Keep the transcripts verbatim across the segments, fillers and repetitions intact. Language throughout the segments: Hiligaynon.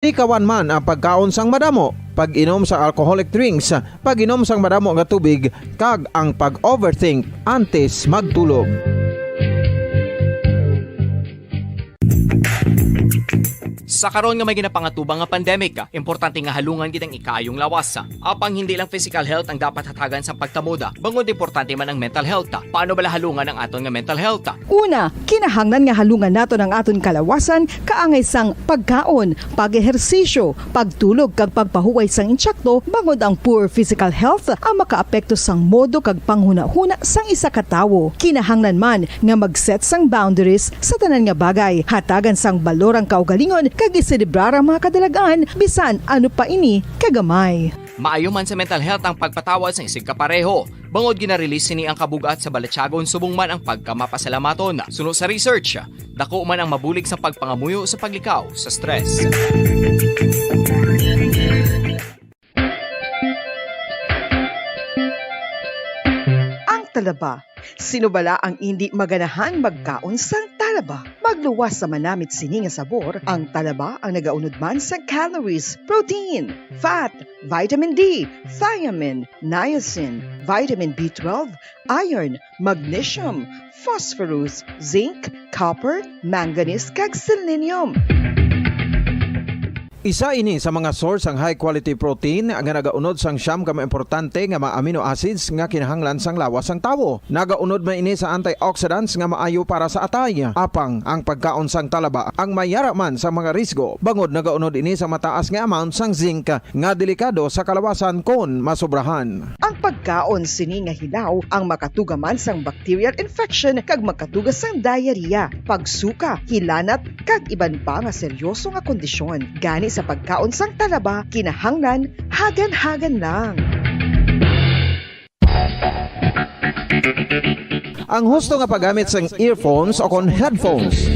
Likawan man ang pagkaon sang madamo, pag-inom sang alcoholic drinks, pag-inom sang madamo nga tubig, kag ang pag-overthink antes magtulog. Sa karon nga may ginapangatubang nga pandemic, importante nga halungan gid ang ikaayong lawas. Apang hindi lang physical health ang dapat hatagan sang pagtamod, bangod importante man ang mental health. Paano bala halungan ang aton nga mental health? Una, kinahanglan nga halungan naton ang aton kalawasan kaangay sang pagkaon, pag-ehersisyo, pagtulog kag pagpahuway sang insakto, bangod ang poor physical health ang makaapekto sang modo kag panghunahuna sang isa ka tawo. Kinahanglan man nga mag-set sang boundaries sa tanan nga bagay, hatagan sang balor ang kaugalingon kag iselebrar ang mga kadalag-an bisan ano pa ini kagamay. Maayo man sa mental health ang pagpatawad sa isigkapareho. Bangod gina-release sini ang kabug-at sa balatyagon subong man ang pagkamapasalamaton. Suno sa research, dako man ang mabulig sa pagpangamuyo sa paglikaw sa stress. Ang talaba. Sino bala ang indi maganahan magkaon sang talaba? Magluwas sa manamit sini nga sabor, ang talaba ang nagaunod man sa calories, protein, fat, vitamin D, thiamine, niacin, vitamin B twelve, iron, magnesium, phosphorus, zinc, copper, manganese, kag selenium. Isa ini sa mga source sang high quality protein nga nagaunod sang siyam ka mga importante nga mga amino acids nga kinahanglan sang lawas sang tawo. Nagaunod man ini sa antioxidants nga maayo para sa atay. Apang ang pagkaon sang talaba ang may yara man sa mga risgo, bangod nagaunod ini sa mataas nga amount sang zinc nga delikado sa kalawasan kon masobrahan. Ang pagkaon sini nga hilaw ang makatuga man sang bacterial infection kag makatuga sang diarrhea, pagsuka, hilanat, kag iban pa nga seryoso nga kondisyon. Gani sa pagkaon sang talaba, kinahanglan hagan-hagan lang. Ang husto nga paggamit sang earphones o kon headphones.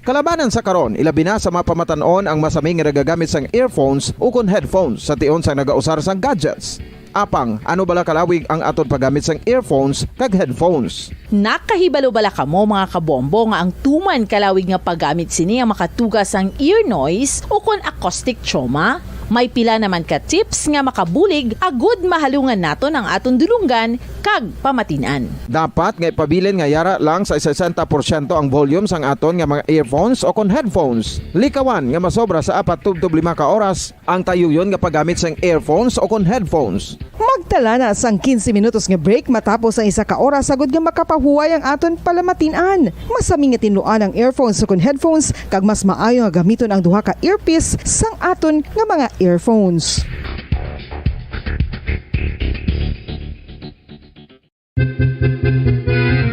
Kalabanan sa karon, ilabi na sa mga pamatan-on ang masami nga nagagamit sang earphones ukon headphones sa tion sang nagausar sang gadgets. Apang, ano bala kalawig ang aton paggamit sang earphones kag headphones? Nakahibalo bala kamo, mga kabombo, nga ang tuman kalawig nga paggamit sini ang makatuga sang ear noise ukon acoustic trauma? May pila naman ka tips nga makabulig agud mahalungan naton ang aton dulonggan kag pamatin-an. Dapat nga ipabilin nga yara lang sa sesenta porsyento ang volume sang aton nga mga earphones o kon headphones. Likawan nga masobra sa apat tubtob lima ka oras ang tayuyon nga paggamit sang earphones o kon headphones. Magtala na sang quince minutos nga break matapos ang isa ka oras, agud nga makapahuway ang aton palamatin-an. Masami nga tinluan ang earphones o kon headphones, kag mas maayo nga gamiton ang duha ka earpiece sang aton nga mga earphones.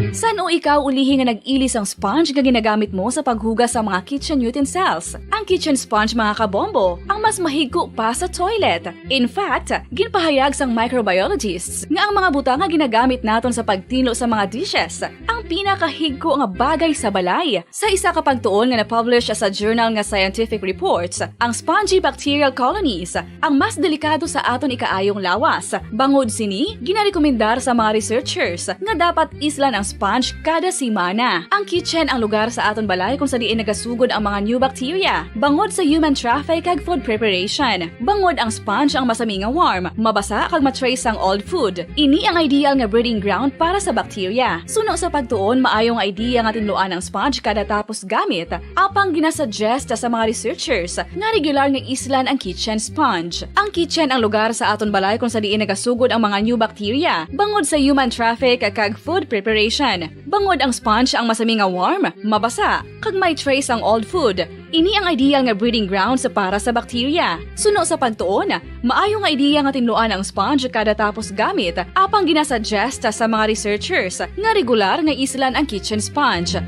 San-o ikaw ulihi nga nag-ili sang sponge nga ginagamit mo sa paghugas sa mga kitchen utensils? Ang kitchen sponge, mga kabombo, ang mas mahigko pa sa toilet. In fact, ginpahayag sang microbiologists nga ang mga butang nga ginagamit naton sa pagtinlo sa mga dishes ang pinakahigko nga bagay sa balay. Sa isa ka pagtuon nga na-publish sa journal nga Scientific Reports, ang spongy bacterial colonies ang mas delikado sa aton ikaayong lawas. Bangod sini, ginarekomendar sa mga researchers nga dapat islan ang sponge kada semana. Ang kitchen ang lugar sa aton balay kung sa diin nagasugod ang mga new bacteria, bangod sa human traffic kag food preparation. Bangod ang sponge ang masami nga warm, mabasa kag ma-trace ang old food. Ini ang ideal nga breeding ground para sa bacteria. Suno sa pagtuon, maayo nga idea nga tinluan ang sponge kada tapos gamit. Apang ginasuggest sa mga researchers nga regular nga islan ang kitchen sponge. Ang kitchen ang lugar sa aton balay kung sa diin nagasugod ang mga new bacteria, bangod sa human traffic kag food preparation. Bangod ang sponge ang masami nga warm, mabasa, kag may trace ang old food. Ini ang ideal nga breeding grounds para sa bacteria. Suno sa pagtuon, maayo nga idea nga tinluan ang sponge kada tapos gamit, apang ginasuggest sa mga researchers nga regular nga islan ang kitchen sponge.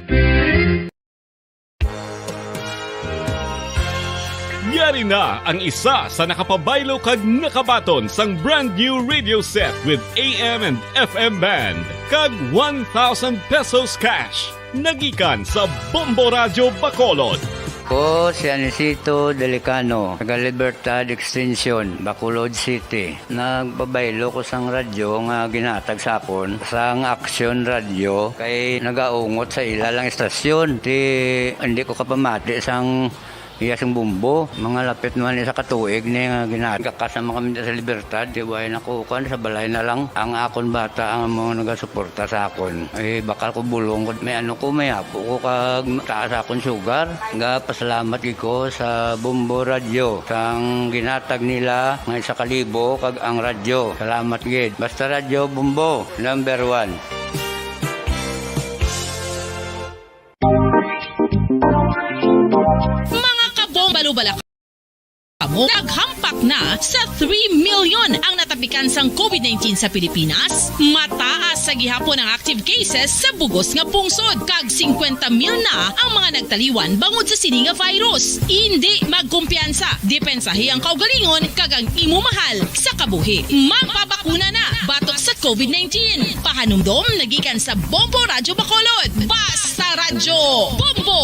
Yari na ang isa sa nakapabaylo kag nakabaton sang brand new radio set with A M and F M band kag one thousand pesos cash. Nagikan sa Bombo Radyo Bacolod. Ko si Anisito Delicano, taga Libertad Extension, Bacolod City. Nagpabaylo ko sang radyo nga ginhatag sa akon sang Action Radio kay nagaungot sa ila lang istasyon. Ti, hindi ko kapamati sang Iya sing Bombo, mga lapit naman isa ka tuig ni nga gina-, gakasama kami sa Libertad, di ba, ay nakukuan sa balay na lang. Ang akon bata ang mga nagasuporta sa akon. Eh, bakal ko bulong ko, may ano ko, may apo ko kag taas akon sugar. Gapasalamat gid ko sa Bombo Radyo, sang ginatag nila nga isa ka libo kag ang radyo. Salamat gid. Basta Radyo Bombo, number one. Mga kabombalubala kamo, naghampak na sa three million ang natapikan sang covid nineteen sa Pilipinas. Mataas sa gihapon ang active cases sa bugos nga pungsod, kag singkwenta mil na ang mga nagtaliwan bangod sa sini nga virus. Indi magkumpiyansa, depensahi ang kaugalingon kag ang imo mahal sa kabuhi. Magpabakuna na batok sa covid nineteen. Pahanumdom nagikan sa Bombo Radyo Bacolod. Basta Radyo Bombo!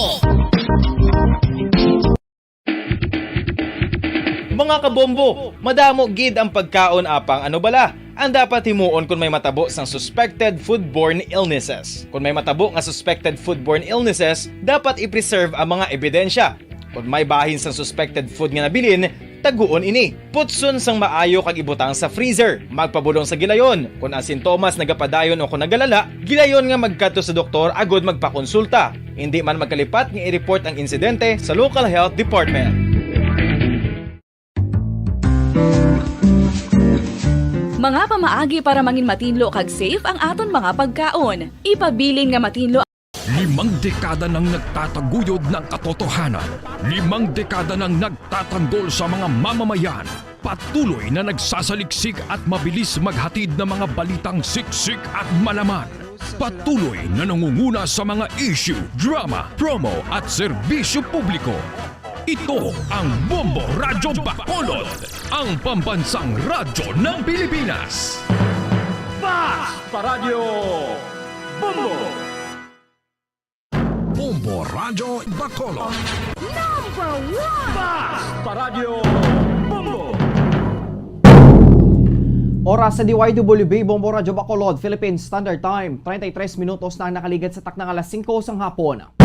Mga kabombo, madamo gid ang pagkaon apang ano bala ang dapat himuon kon may matabo sang suspected foodborne illnesses? Kon may matabo nga suspected foodborne illnesses, dapat i-preserve ang mga ebidensya. Kon may bahin sang suspected food nga nabilin, taguon ini. Putson sang maayo kag ibutang sa freezer. Magpabulong sa gilayon. Kon ang sintomas nagapadayon o kon nagalala, gilayon nga magkadto sa doktor agud magpakonsulta. Indi man magkalipat nga i-report ang insidente sa local health department. Mga pamaagi para mangin matinlo kag safe ang aton mga pagkaon. Ipabilin nga matinlo. Limang dekada nang nagtataguyod ng katotohanan. Limang dekada nang nagtatanggol sa mga mamamayan. Patuloy na nagsasaliksik at mabilis maghatid ng mga balitang siksik at malaman. Patuloy na nangunguna sa mga issue, drama, promo at serbisyo publiko. Ito ang Bombo Radyo Bacolod, ang pambansang radyo ng Pilipinas. Basta Radyo Bombo! Bombo Radyo Bacolod. Number one! Basta Radyo Bombo! Oras sa D Y W B, Bombo Radyo Bacolod, Philippine Standard Time, treinta y tres minutos na ang nakaligad sa takna nga alas singko sang hapon.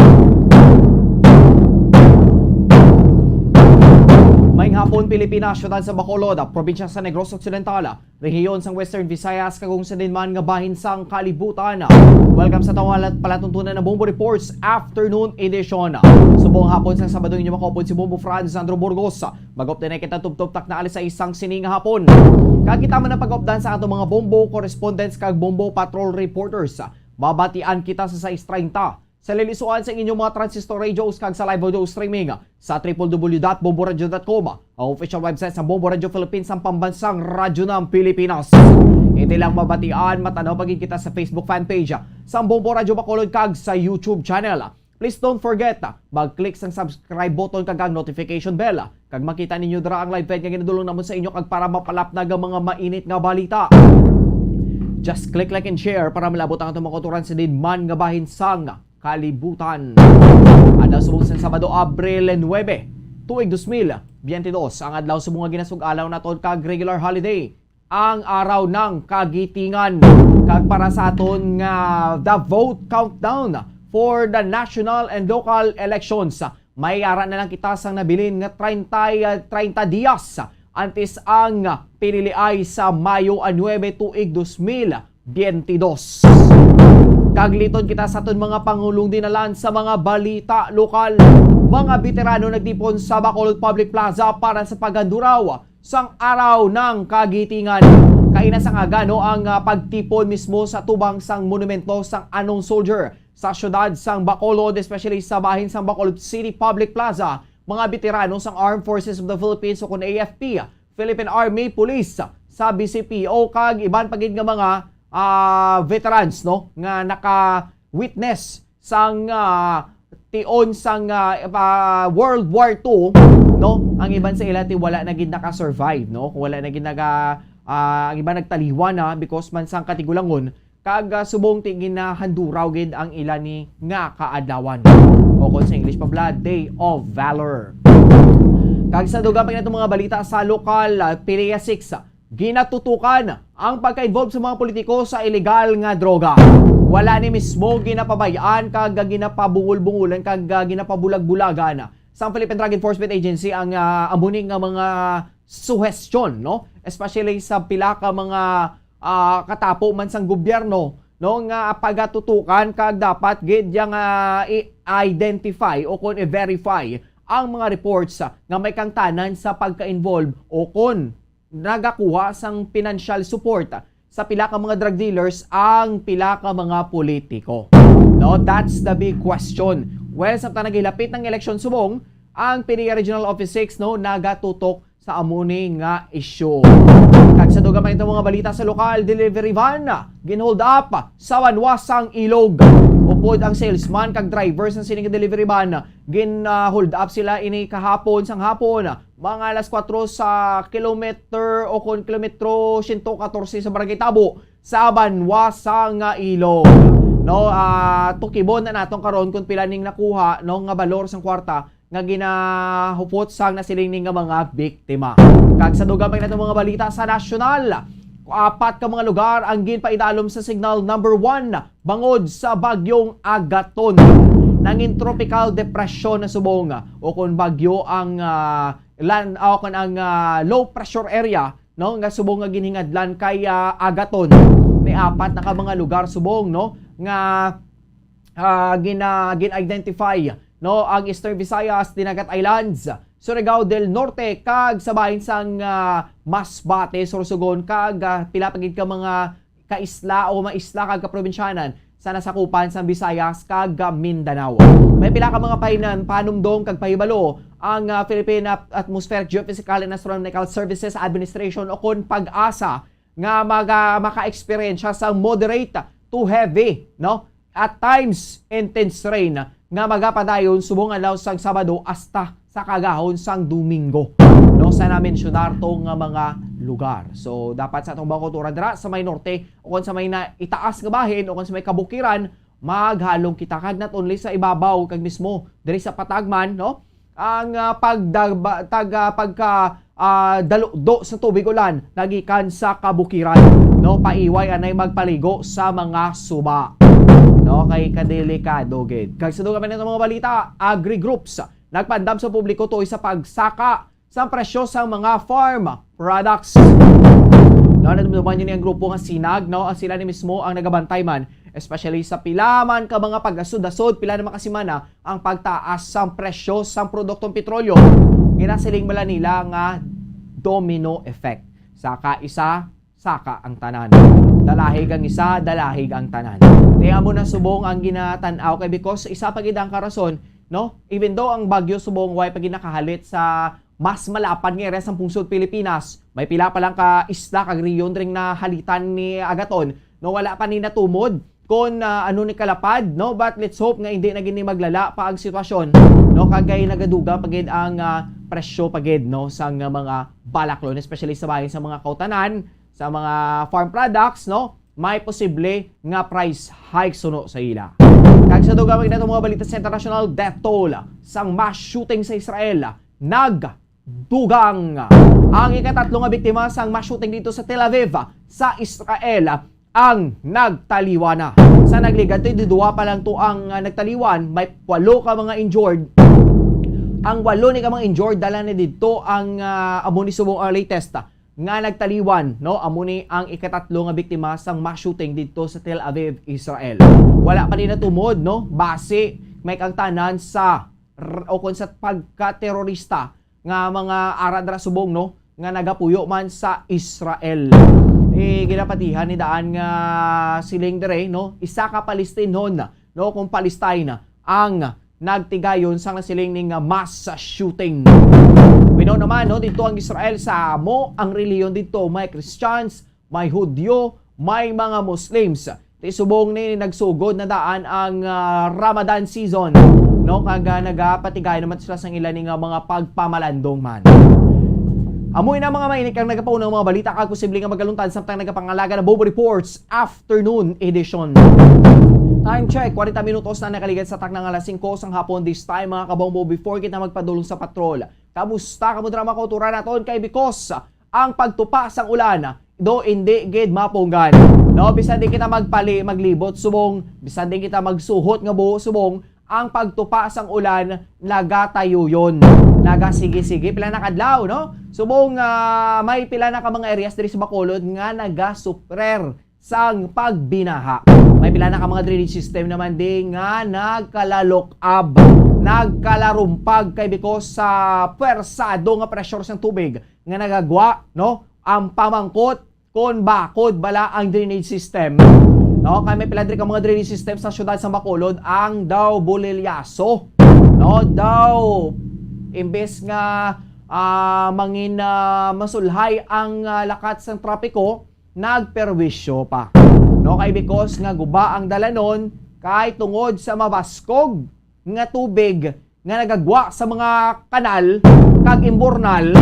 Maayong hapon, Pilipinas, siyudad sa Bacolod, probinsya sa Negros Occidental, rehiyon sang Western Visayas, kag kung sa diin man nga bahin sang kalibutan. Welcome sa atong pala-, palatuntunan nga Bombo Reports Afternoon Edition. Subong hapon sang Sabado, inyo makaupod si Bombo Franz Sandro Burgos. Mag-update na kita tubtob takna alas sais sang sini nga hapon. Kag kita man ang pag-updan sa atong mga Bombo correspondents kag Bombo Patrol reporters. Mabatian kita sa sais treinta. Sa lilisuan sa inyong mga transistor radios kag sa live audio streaming sa triple W dot bomboradio dot com, ang official website sa Bombo Radyo Philippines, ang pambansang radyo ng Pilipinas. Hindi lang mabatian, matanaw pa gid kita sa Facebook fan page sa Bombo Radyo Bacolod kag sa YouTube channel. Please don't forget, mag-click sang subscribe button kag ang notification bell, kag makita ninyo dira ang live feed nga ginadulong namon sa inyo kag para mapalapnag ang mga mainit nga balita. Just click like and share para malabot ang atong mga kauturan sa diin man nga bahin sang kalibutan. Adlaw subong sang Sabado, Abril nuebe, tuig dos mil biyente dos, ang adlaw subong nga ginasug-alaw naton kag regular holiday, ang Araw ng Kagitingan. Kag para sa aton nga the vote countdown for the national and local elections, may ara na lang kita sang nabilin nga treinta, treinta dias antes ang piniliay sa Mayo a nuebe tuig dos mil biyente dos. Kag liton kita sa aton mga pangulong dinalan sa mga balita lokal. Mga veterano nagtipon sa Bacolod Public Plaza para sa paghanduraw sang Araw ng Kagitingan. Kaina sang aga, no, ang, ah, pagtipon mismo sa tubang sang monumento sang unknown soldier sa siyudad sang Bacolod, especially sa bahin sang Bacolod City Public Plaza, mga veterano sang Armed Forces of the Philippines o kon A F P, Philippine Army, Police, sa B C P O, kag iban pa gid nga mga, ah, veterans, no, nga naka-witness sang, ah, tion sang, ah, ah, World War Two, no? Ang iban sa ila ti wala na gid naka-survive, no? Kung wala na gid naga-, ah, ang iban nagtaliwan na because man sang katigulangon, kag, ah, subong ti ginahanduraw gid ang ila ni nga kaadlawan. O kung sa English pa bala, Day of Valor. Kag sa dugang pa gid natong mga balita sa lokal, ah, P D S six, ginatutukan ang pagka-involve sa mga politiko sa illegal nga droga. Wala ni mismo ginapabay-an kag ginapabungol-bungolan kag ginapabulag-bulagan sang Philippine Drug Enforcement Agency ang, ah, amo ni nga mga suhestyon, no? Especially sa pila ka mga, ah, katapo man sang gobyerno, no, nga pagatutukan kag dapat gid yang, ah, i-identify o kon i-verify ang mga reports, ah, nga may kangtanan sa pagka-involve o kon nagakuha sang financial support sa pila ka mga drug dealers ang pila ka mga politiko. No, that's the big question. Well, samtang naghilapit ang eleksyon subong, ang P D E A Regional Office six, no, nagatutok sa amo ni nga isyu. Kag sa dugang pa nga mga balita sa lokal, delivery van gin-hold up sa banwa sang Ilog. Upod ang salesman kag driver sang sining delivery van, gin, ah, hold up sila ini kahapon sang hapon, mga alas kuwatro sa kilometer o kon kilometro siyento katorse sa Barangay Tabo, sa banwa sang Ilog. No, ah, tukibon na naton karon kung pila ning nakuha, no, nga balor sang kwarta nga ginahupot sang nasiling ni nga mga biktima. Kag sa dugang pa nga mga balita sa nasyonal, apat ka mga lugar ang ginpaidalom sa signal number one bangod sa Bagyong Agaton. Nangin tropical depression na subong o kon bagyo ang, ah, lan-, o kon ang, ah, low pressure area, no, nga subong nga ginhingadlan kay, ah, Agaton. May apat na ka mga lugar subong, no, nga, ah, gina-, gin-identify, no, ang Eastern Visayas, Dinagat Islands, Surigao del Norte, kag sa bahin sang, ah, Masbate, Sorsogon, kag, ah, pila pa gid ka mga ka-isla o mga isla kag kaprobinsyanan sa nasakupan sang Visayas kag Mindanao. May pila ka mga pahinan-, panumdom kag pahibalo ang, ah, Philippine At-, Atmospheric Geophysical and Astronomical Services Administration o kon PAGASA nga maga-, maka-eksperyensya sang moderate to heavy, no? At times, intense rain nga magapadayon subong adlaw sang Sabado hasta sa kaagahon sang Domingo, no, sa namensyonado nga mga lugar. So, dapat sa atong mga kauturan dira sa may norte o kon sa may na itaas nga bahin o kon sa may kabukiran, maghalong kita kag not only sa ibabaw kag mismo diri sa patag man, no? Ang, ah, pagdaba-, tag-, ah, pagka, ah, dalukdo sa tubig ulan nagikan sa kabukiran, no? Paiway anay magpaligo sa mga suba, no? Kay kadelikado gid. Kag sa dugang pa nga mga balita, agri-groups nagpaandam sa publiko tuoy sa pagsaka sa presyo sa mga farm products. No, nadumduman niyo ni ang grupo nga Sinag, no? Ang sila ni mismo ang nagabantay man, especially sa pila man ka mga pag-asod-asod, pila na makasimana ang pagtaas sang presyo sang produktong petrolyo. Ginasiling man nila nga domino effect. Saka isa, saka ang tanan. Dalahig ang isa, dalahig ang tanan. Kaya mo na subong ang ginatan-aw kay because isa pa gid ang karason, no? Even though ang bagyo subong way pa gid nakahalit sa mas malapad nga area sang pungsod Pilipinas, may pila pa lang ka isla kag rehiyon dring nahalitan ni Agaton, no, wala pa ni natumod kon, ah, ano ni kalapad, no? But let's hope nga hindi na gini maglala pa ang sitwasyon, no? Kag kay nagadugang pa gid ang, ah, presyo pa gid, no, sang, ah, mga balaklon, especially sa bahin sa mga kautanan, sa mga farm products, no? May posible nga price hike suno sa ila. Kag sa dugang pa gid nato mga balita sa international, death toll sang mass shooting sa Israel nagdugang. Ang ikatatlo nga biktima sang mass shooting dito sa Tel Aviv, sa Israel, ang nagtaliwan na. Sa nagligad, ti duha pa lang to ang, ah, nagtaliwan, may walo ka mga injured. Ang walo ni ka mga injured, dala na dito ang, ah, amo ni subong ang latest, ah, nga nagtaliwan, no? Amo ni ang ikatatlo nga biktima sang mass shooting dito sa Tel Aviv, Israel. Wala pa ni natumod, no? Basi may kangtanan sa r-, o kon sa pagka-terorista nga mga ara dira subong, no, nga nagapuyo man sa Israel. Eh, ginapatihan ni daan nga siling dire, no, isa ka Palestinhon, no, kung Palestine ang nagtigayon sang nasiling ni nga mass shooting. We know naman, no, dito ang Israel sa amo ang relihiyon dito, may Christians, may Hudyo, may mga Muslims. Ti subong ni nagsugod na daan ang, ah, Ramadan season, no? Kag, ah, nagapatigay naman sila sang ila ni nga mga pagpamalandong man. Amo na mga mainit kang nagapauna nga mga balita kag posible nga magaluntan samtang nagapangalaga na Bobo Reports Afternoon Edition. Time check, kwarenta minutos na nakaligad sa takna nga alas singko sang hapon this time, mga kabombo, before kita magpadulong sa patrol. Kamusta kamo dira mga kauturan naton? Kay because ang pagtupa sang ulan, do hindi gid mapunggan. No, bisan di kita magpali, maglibot subong, bisan di kita magsuhot nga buho subong, ang pagtupa sang ulan nagatayuyon. Nagasigi-sige pila na kadlaw, no? Subong, ah, may pila na ka mga areas diri sa Bacolod nga nagasufrer sang pagbinaha. May pila na ka mga drainage system naman di nga nagkalalok-ab, nagkalarumpag kay because sa pwersado nga pressure sang tubig nga nagagwa, no? Ang pamangkot kon bakod bala ang drainage system, no? Kay may pila diri ka mga drainage system sa siyudad sa Bacolod ang daw bulilyaso, no? Daw imbes nga, ah, mangin, ah, masulhay ang, ah, lakat sang trapiko, nagperwisyo pa. No, kay because nga guba ang dalanon, kay tungod sa mabaskog nga tubig nga nagagwa sa mga kanal kag imbornal,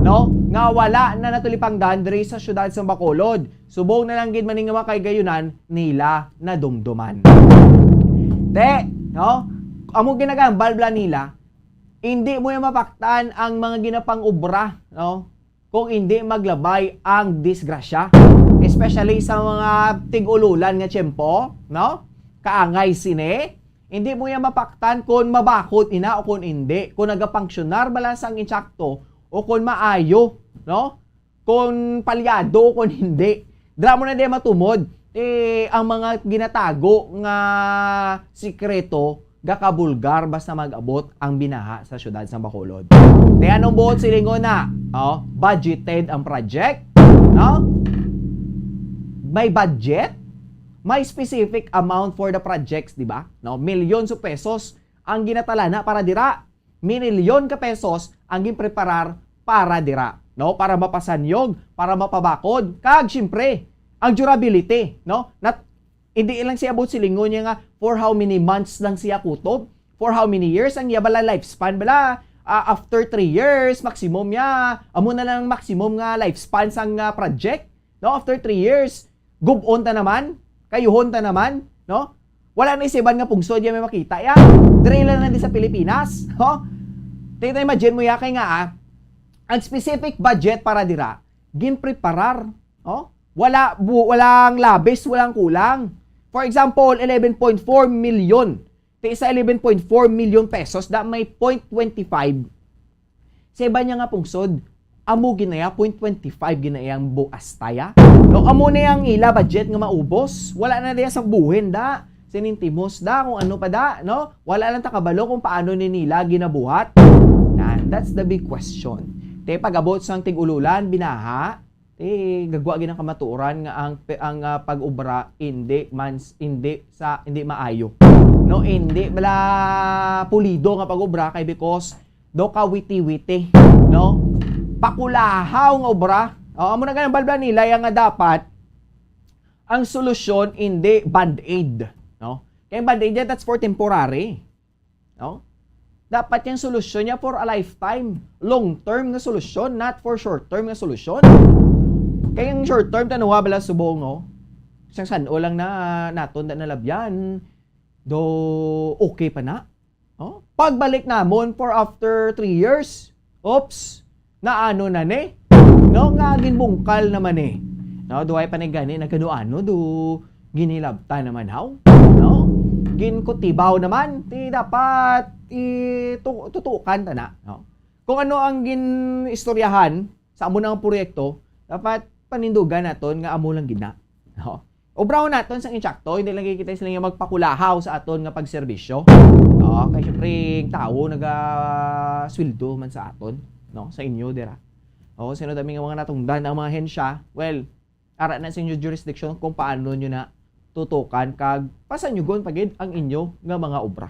no, nga wala na natulipangdan diri sa siyudad sa Bacolod. Subong na lang gid man nga mga kahigayonan nila nadumduman. Te, no? Amo ginagambal bala nila, hindi mo yung mapaktan ang mga ginapang-obra, no? Kung hindi maglabay ang disgrasya, especially sa mga tig-ululan nga tiyempo, no? Kaangay sini, hindi mo yan mapaktan kung mabakod ina o kung hindi, kung nagapangsyonar bala sang insakto o kung maayo, no? Kung palyado o kung hindi. Dira mo na di matumod, eh, ang mga ginatago nga sikreto, gakabulgar basta mag-abot ang binaha sa siyudad sa Bacolod. Kaya anong buot silingon na, oh, budgeted ang project, no? May budget, may specific amount for the projects, di ba? No, millions of pesos ang ginatalana para dira. Minilyon ka pesos ang ginpreparar para dira, no? Para mapasanyog, para mapabakod, kag siyempre, ang durability, no? Nat-, hindi lang siya buot silingon niya nga for how many months lang siya kutob, for how many years ang iya bala lifespan bala, ah, after three years, maximum niya, amo na lang ang maximum nga lifespan sang, ah, project, no? After three years, gub-on ta naman, kayuhon ta naman, no? Wala na sa iban nga pungsod ya may makita ya. Diri lang na di sa Pilipinas, no? Tita, imagine mo ya kay nga, ah, ang specific budget para dira, ginpreparar, no? Wala, bu-, walang labis, walang kulang. For example, eleven point four million. Ti sa eleven point four million pesos, da may point twenty five. Sa iba niya nga pungsod, amo ginaya, point twenty five ginaya ang buas taya. No, amo na ang ila budget nga maubos. Wala na diya sa buhin da, sinintimos da, kung ano pa da, no? Wala lang ta kabalo kung paano ni nila ginabuhat. And that's the big question. Te, pag-abot sang tig-ululan, binaha, eh, gagwa gid ang kamatuoran nga ang pe-, ang, ah, pag-obra hindi man s-, hindi sa, hindi maayo. No, hindi bala pulido nga pag-obra kay because do ka witi-witi, no? Pakulahaw nga obra. O, amo na ganang balbla nila yang nga dapat ang solusyon hindi band-aid, no? Kay ang band-aid yan, that's for temporary. No? Dapat yung solusyon niya for a lifetime. Long-term nga solusyon, not for short-term nga solusyon. Kaya yung short-term, tanuha bala subong, no? Isang san-o lang na naton da nalabyan. Do, okay pa na. No? Pagbalik namon for after three years, oops, naano na ni? No? Nga ginbungkal naman ni. No? Duway pa ni gani nagkano-ano do ginilabta naman haw, no? Ginkutibaw naman, ti dapat i-, tu-, tutukan ta na, no? Kung ano ang gin-istoryahan sa amo nang proyekto, dapat panindugan naton nga amo lang gid na, no? Obrahon naton sang insakto, hindi lang kita sila nga magpakulahaw sa aton nga pagserbisyo. No? Kay syempre, ang tawo nagasweldo man sa aton, no? Sa inyo, dira. O, sino dami nga mga natungdan ang mga hensya? Well, ara na sa inyo jurisdiction kung paano nyo na tutukan kag pasanyugon pa gid ang inyo nga mga obra.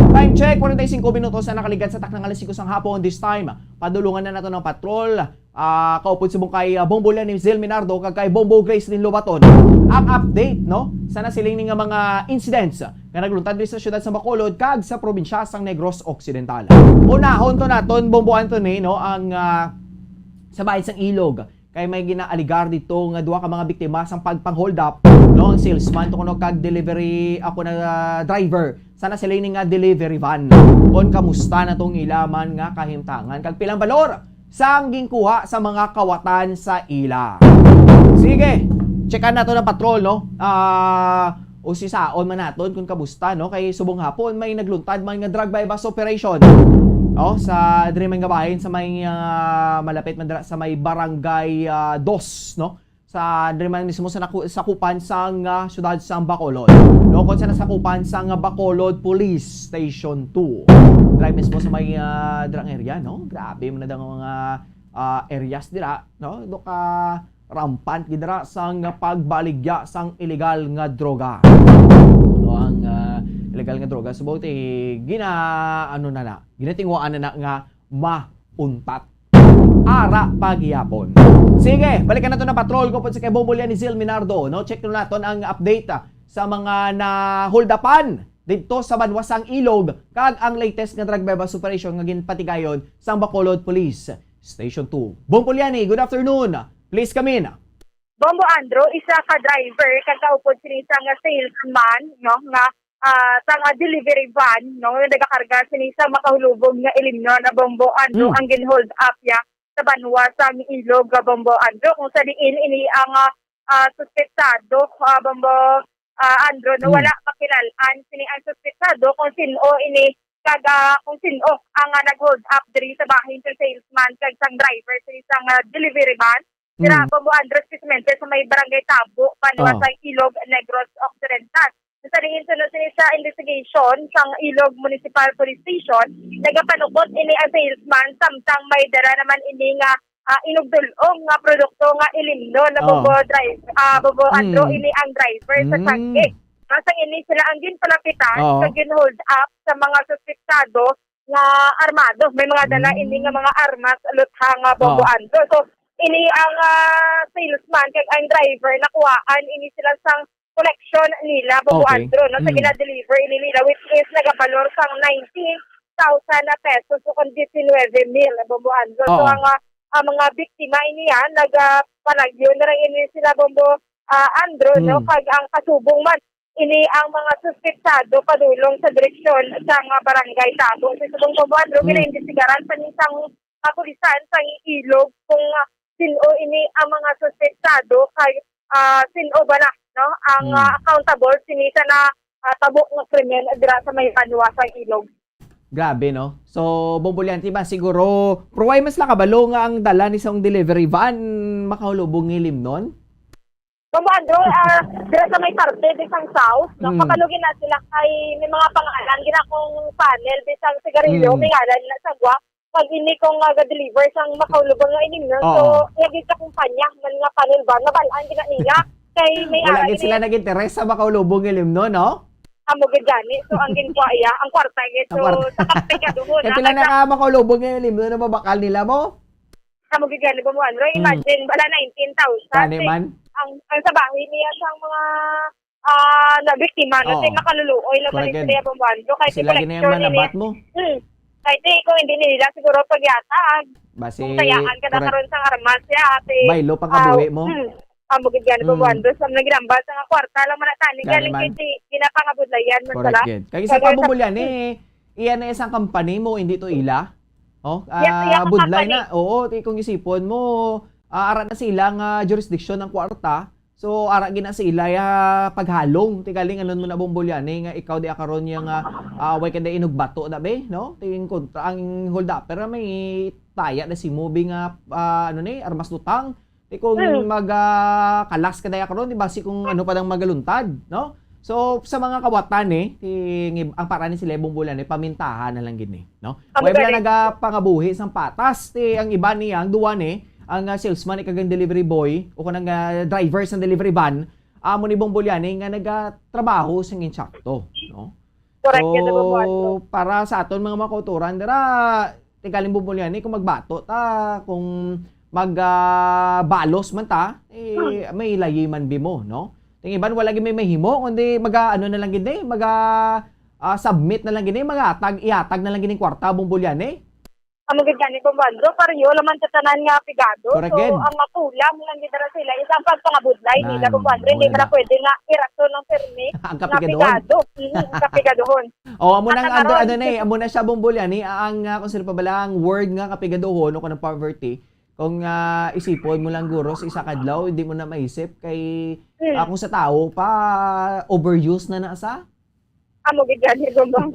Time check, forty-five minutos na nakaligat sa taknang alas singko sang hapon. This time, padulungan na nato ng patrol. Ah, kaupod subong kay, ah, Bombo Lenny Zil Minardo kag kay Bombo Grace Lin Lobaton ang update, no, sa nasiling ni nga mga incidents nga nagluntad diri sa siyudad sa Bacolod kag sa probinsya sang Negros Occidental. Unahon to naton, Bombo Anthony, no, ang, ah, sa bahin sang Ilog. Kay may ginaaligar dito nga duha ka mga biktima sang pagpang-hold up, no, ang salesman to kuno kag delivery, ako na, ah, driver sa nasiling ni nga delivery van. Kon kamusta na tong ila man nga kahimtangan kag pilang balor sang ginkuha sa mga kawatan sa ila. Sige, checkan nato ng patrol, no? Ah, usisaon man naton kung kabusta, no? Kay subong hapon may nagluntad man nga drug buy-bust operation, no? Sa diri man nga bahin sa may, ah, malapit man dira sa may barangay, ah, dos, no? Sa diri man mismo sa naku-, sakupan sang, ah, siyudad sang Bacolod. No, kon sa nasakupan sang Bacolod Police Station two. Diri mismo sa may, ah, dira nga area, no? Grabe man na daw nga mga, ah, areas dira, no? Do ka rampant gid dira sang pagbaligya sang illegal nga droga. No, ang, ah, illegal nga droga, subot, eh, gina-, ano na na, ginatinguhaan na na nga mauntat. Ara pa gihapon. Sige, balikan nato na patrol ko po sa kay Bombolya ni Zil Minardo, no? Check na naton ang update, ah, sa mga nahuldapan didto sa banwa sang Ilog kag ang latest nga drug buy-bust operation nga ginpatigayon sang Bacolod Police Station two. Bombolyani, good afternoon. Please come in. Bombo Andrew, isa ka driver kag kaupod sini sang salesman, no, nga, ah, sang delivery van, no, nga nagakarga sini sa makahulubog nga ilimnon na Bombo Andrew Mm. ang gin-hold up ya sa banwa sang Ilog nga Bombo Andrew, kung sa diin ini ang, ah, ah, suspetsado, ah, Bombo, ah, Andrew, no, Mm. wala makilal-an sini ang suspetsado kung sin-o ini kag, ah, kung sin-o ang, ah, nag-hold up diri sa bahin sa salesman kag sang driver sini sang, ah, delivery van. Sira Mm. Bombo Andres Crismente sa may barangay Tabo, Banwa Oh. sa Ilog Negros Occidental. Sa diin suno sini sa investigation sang Ilog Municipal Police Station, nagapanukot ini ang salesman samtang may dala naman ini nga, ah, inugdulong nga produkto nga ilimnon na Oh. Bombo drive, ah, Bombo Andro Mm. ini ang driver sa Mm. sangke. Sa ini sila ang ginpalapitan Oh. sa gin-hold up sa mga suspetsado nga armado. May mga dala Mm. ini nga mga armas, lutha nga Bombo Oh. Andro. So, ini ang, ah, salesman kag ang driver, nakuhaan ini sila sang collection nila, Bombo Okay. Andro, no? Sa Mm. gina-deliver ini nila, which is nagabalor sang nineteen thousand na pesos o kon diecinueve mil, Bombo Andro. So, Oo. ang, ah, ang mga biktima ini yan, nagapalagyo na lang ini sila, Bombo, ah, Andro, no? Mm. Kag ang kasubong man, ini ang mga suspetsado padulong sa direksyon sa mga barangay Tabo. Sa subong, Bombo Andro, Mm. ginaimbestigaran sa isang kapulisan sa Ilog kung, ah, sin-o ini ang mga suspetsado kay, ah, sin-o bala, no, ang, Mm. ah, accountable sini sa na, ah, tabo nga krimen dira sa may banwa sa Ilog. Grabe, no? So, Bombolyani, ba, siguro, pero wala man sila kabalo nga ang dala ni sang delivery van makahulubong nga ilimnon? Bombo Andro, ah, dira sa may parte, di sang south, no? Mm. Kabalo gid na sila kay may mga pangalan, gid na kung panel, di sang sigarilyo, Mm. may ngalan na sa gwa. Pag ini kung, ah, ga-deliver sang makahulubong nga ilimnon, so, Oo. lagi sa kumpanya, man nga panel ba, nabalaan gid na nila. Kay may Wala ara gid gid sila eh. nag-interes sa makahulubong nga ilimnon, no? Amo gid gani. So, ang ginkuha iya, ang kwarta gid. Ang So, kwarta. sa kapigaduhon, Kaya na pila na kay ka makahulubong nga ilimnon na mabakal nila mo? Amo gid gani, Bombo Andro. Hmm. Imagine, bala nineteen thousand. Gani Eh, man. ang, ang sa bahay niya sang mga, ah, nabiktima, no? Oo. Say, makaluluoy lang man Correct. istorya, Bombo Andro. Kay Sila gid na yung collection manabat ini. mo. Hmm. Kay, say, kung hindi nila siguro pagyatag. Basi, Kung sayaan ka na correct. karon sang armas siya, ate. Baylo pang Ah, kabuhi mo. hmm. Amo gid gani, Bombo Hmm. Andro. Sa mga ginambal sa nga kwarta lang man na tani. Gani Galing man. kay, say, ginapangabudlayan man Correct sila. gid. Kay isa Kaya pa, sa Bombolyani, eh, iya na isang company mo, hindi to ila. Oh, Yes, ah, iya ka budlay company. na. Oo, ti-, kung isipon mo, ah, ara na sila nga jurisdiction ang kwarta. So, ara gina sa ila ya paghalong. Ti galing anon mo na, Bombolyani, nga ikaw di karon ya nga, ah, way ka di inugbato na, be, no? Ting kontra ang hold upper, may taya na si Mobi nga, ah, ano ni, armas lutang. Ti kung Hmm. mag, ah, kalas ka daya karon, di ba, si kung ano pa nang magaluntad, no? So, sa mga kawatan, eh, ti, ngib-, ang para ni sila Bombolyani, pamintahan na lang gid ni, no? Ang Way bala galing. nagapangabuhi sang patas, ti ang iba niya, ang duwa ni, ang, ah, salesman, kag ang delivery boy, o kanang, ah, driver sa delivery van, amo ni Bombolyani nga nagatrabaho sang insakto, no? Correct, So, yan, Bombo Andro. para sa aton mga makauturan, dira, ti galing Bombolyani, kung magbato ta, kung mag, ah, balos man ta, eh, Hmm. may layi man bi mo, no? Ting iban, wala gid may mahimo, kundi mag, ah, ano na lang gid eh, mag, ah, ah, submit na lang gid eh, mag-atag, iatag na lang gid ning kwarta, Bombolyani. Amo gid gani, Bombo Andro, pareho naman sa tanan nga pigado. Correct So, gid. ang makulang lang gid ra sila is ang pagpangabudlay nila, Nan, Bombo Andro. Hindi muna ka na na. pwede nga irason ng permi Ang nga kapigadon. pigado. Mm, ang kapigadohon. Oh, amo At nang ang ando, aron ano na eh, si amo na siya, Bombolyani, ang, ah, kung sino pa bala ang word nga kapigadohon o kanang poverty, Kung, ah, isipon mo lang guro sa isa ka adlaw, hindi mo na maisip kay, Hmm. ah, kung sa tawo pa, overuse na na sa. Amo gid gani, Bombong.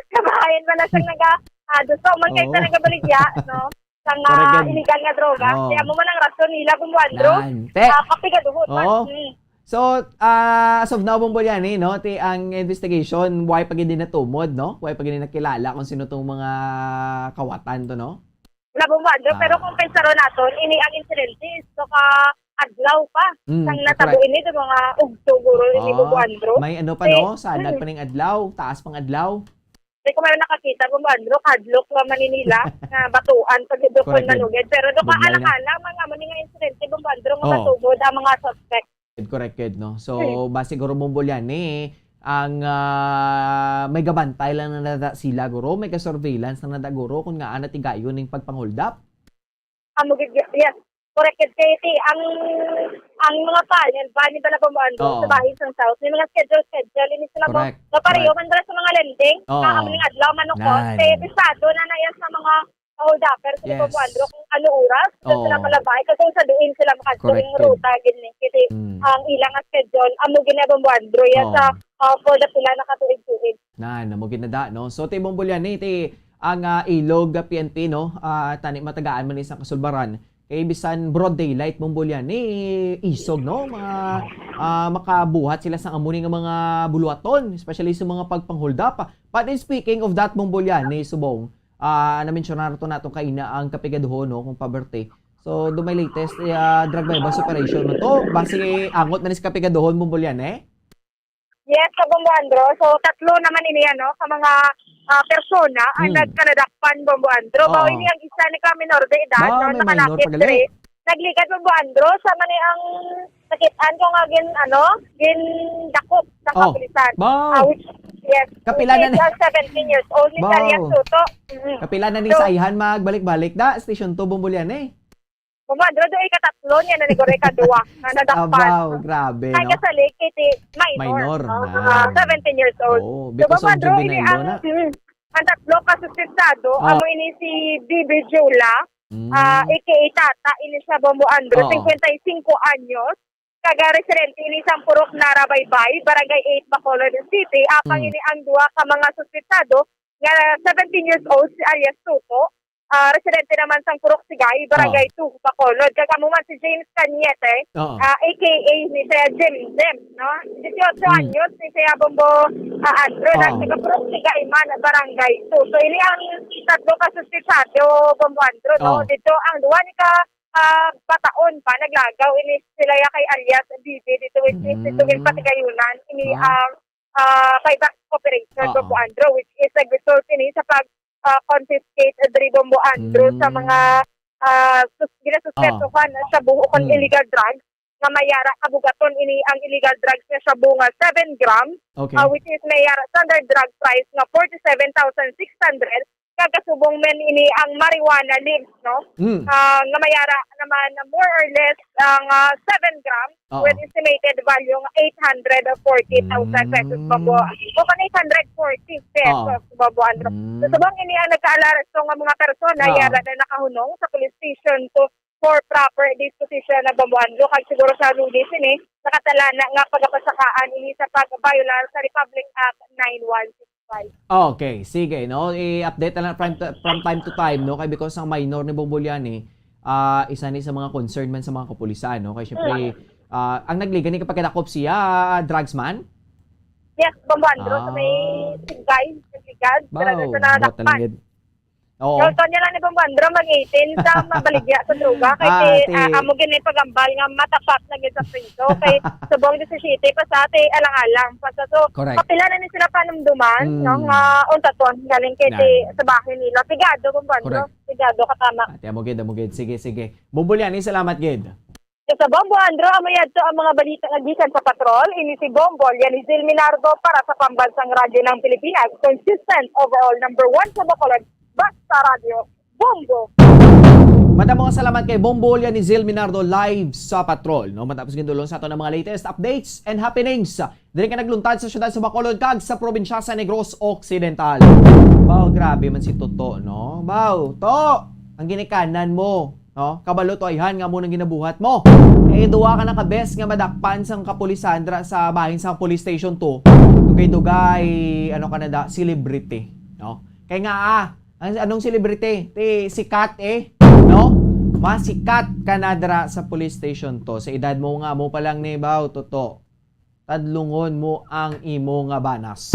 Kabahayan man na siyang naga-, ah, gusto man kay Oo. sa nagabaligya, no? Sang, Correct ah, gid. illegal nga droga. Oo. Kaya mo man ang rason nila, Bombo Andrew. Nan. Te- Ah, kapigaduhon man. Oo. Hmm. So, ah, as of now, Bombo Liani, no? Ti ang investigation, why pa gid natumod, no? Why pa gid nakilala kung sino tong mga kawatan to, no? Wala, Bombo Andrew, pero Ah. kung pensaro naton, ini ang insidente, so ka adlaw pa. Mm, Sang natabo correct. ini, sa mga ugto, guro, ini, Ah, Bombo Andrew. may ano pa, Eh, no? Sa adag mm. pa ning adlaw, taas pang adlaw. Di ko man nakakita, Bombo Andrew, kadlok lang man ni nila, nga batuan, pag dukol Correct, good. manugid. Pero do ka Budlay na. alang-alang, mga mo ni nga insidente, Bombo Andrew, nga Oh. matubod ang mga suspect. Good, correct, good, no? So, Hmm. ba siguro, Bombo Liani, ang, ah, may gabantay lang na nada sila, guro, may ka-surveillance na nada, guro, kung nga ana tigayon ning pagpanghuldap? Amo gid, yes. Correct gid, kay ti ang, ang mga panel, ba ni Balabong Bando, Oo. sa bahin sang South, may mga schedule, schedule, ini sila mo, Correct, mapareho correct. man dira sa mga lending, Oo. ah, ang mga adlaw, manukot, Nan. kay bisado na na yan sa mga holdaper, sa Yes. Balabong Bando, kung ano oras, kung Oo. sila malabay, kay kung sa diin sila makadto, Correct yung gid. ruta, gid ni, kasi Mm. ang ilang schedule, amo gid ni Balabong Bando, yan Oo. sa, ah, for the pila na katuig-tuig. Nan, amo gid na da, no? So, ti Bombo Liani, ti ang, ah, Ilog, ah, P N P, no? Ah, tani matagaan man ni sang kasulbaran. Kay bisan broad daylight, Bombo Liani, isog, no? Mga, ah, makabuhat sila sang amo ni nga mga buluhaton, especially sa mga pagpanghuldap. But in speaking of that, Bombo Liani, subong, ah, na-mentionan to nato kaina ang kapigaduhon, no? Kung paberte. So, do may latest, eh, ah, drug buy-bust operation man to. Basi angot man ni sa kapigaduhon, Bombo Liani, eh? Yes, sa Bombo Andro. So, tatlo naman ini, ano, sa mga, ah, persona ang Hmm. nagkanadakpan, Bombo Andro. Mao Oo. ini ang isa ni ka minor de edad, Ba, no, may minor nakalapit pa gali. diri. Nagligad, Bombo Andro, sa man ang nakit-an ko nga gin-, ano, gindakop sa Oh. kapulisan. Ba. Ah, which, yes, Kapila na which is, ni- ah, seventeen years old, ni Ba. Sarias Soto. Mm. Kapila na ni So, sa ayhan magbalik-balik da, Station two, Bombo Liani, eh? Bombo Andro, do ikatatlo niya na ni Gore kadua nga nadakpan. Abaw, grabe, Kaya no? sa late, iti minor. Minor Oh, na. ah, seventeen years old. Oo, So, because Bombo of Andro, ini juvenile law ang, na. mm, ang tatlo ka suspetsado, Oh. amo ini si B B Jula, Mm. ah, A K A Tata, ini siya Bombo Andro, Oo. cincuenta y cinco anyos, taga residente ini sang Purok Nara Baybay, Barangay eight, Bacolod City. Apang Mm. ini ang duha ka mga suspetsado nga seventeen years old, si alias Tuto, ah, residente naman sang Purok Sigay, Barangay Oo. two, Bacolod. Kag amo man si James Cañete, Oo. ah, A K A ni siya Jim Jim, no? Dieciocho Mm. anyos ni siya Bombo, ah, Andro, na Oo. taga Purok Sigay man, Barangay two. So, ini ang tatlo ka suspetsado, Bombo Andro, no? Oo. Dito ang duha ni ka ah, bataon pa, naglagaw ini sila ya kay alias B B dito, which is dito Mm. gid Patigayunan, ini Ah. ang, ah, buy-bust operation, Ah. Bombo Andro, which is nag-result ini sa pag, ah, confiscate diri, Bombo Andro, sa Mm. mga, ah, sus-, ginasuspetsohan Ah. sa buho kon Mm. illegal drugs nga mayara kabugaton ini ang illegal drugs nga shabu nga seven grams, Okay. ah, which is mayara standard drug price nga forty-seven thousand six hundred, kag kasubong man ini ang marijuana leaves, no? Mm. Ah, nga mayara naman na more or less ang, ah, seven grams Oo. with estimated value nga eight hundred forty thousand pesos, Mm. Bombo. O kung eight hundred forty pesos, Oo. Bombo Andro. Mm. So, subong ini ang nagkaaresto nga mga persona, Oo. yara na nakahunong sa police station to for proper disposition na, Bombo Andro. Kag siguro sa Lunes ini, nakatala na nga pagapasakaan ini sa pag-violar sa Republic Act nine one six. Okay, sige, no? I-update na lang from, from time to time, no? Kay because ang minor ni Bombo Liani, ah, isa ni sa mga concern man sa mga kapulisan, no? Kay syempre, Mm. ah, ang nagligad ni kapagkadakop siya, ah, drugs man? Yes, Bombo Andro, sa may Ah. Sigay, sa Ligad, Wow, sa nadakpan. Buot na lang gid. Oo. So, Sonia lang ni Bombo Andro, mag-eighteen sa mabaligya sa droga. Kay Ah, ti, ti- ah, amo gini pagambal nga matapat na gid sa priso. Kay subong disisiete pa sa ti alang-alang pa sa. So, Correct. kapila na ni sila panumduman, Mm. no, nga untaton galing kay Yan. ti sa bahin nila. Pigado, Bombo Andro. Correct. Pigado, katama. Ah, ti amo gid, amo gid. Sige, sige. Bombo Liani, salamat gid. Sa Bombo Andro, amo yadto ang mga balita nga gikan sa patrol. Ini si Bombo Liani Zil Minardo para sa Pambansang Radyo ng Pilipinas. Consistent overall number one sa Bacolod. Basta Radyo, Bombo. Madamo nga salamat kay Bombo Liani Zil Minardo live sa patrol, no? Matapos gindulong sa aton ang mga latest updates and happenings diri ka nagluntad sa siyudad sa Bacolod kag sa probinsya sa Negros Occidental. Baw, grabe man si Toto, no? Baw, To! Ang ginikanan mo. No? Kabalo to ayhan nga amo nang ginabuhat mo. Eh, duwa ka na ka bes nga madakpan sang kapulisan dira sa bahin sang police station two. Dugay-dugay, ano ka na da, celebrity. No? Kay nga, ah, ang, anong celebrity? Ti, sikat eh. No? Masikat ka na dira sa police station two. Sa edad mo nga, mo pa lang ni, baw, toto. Tadlungon mo ang imo nga banas.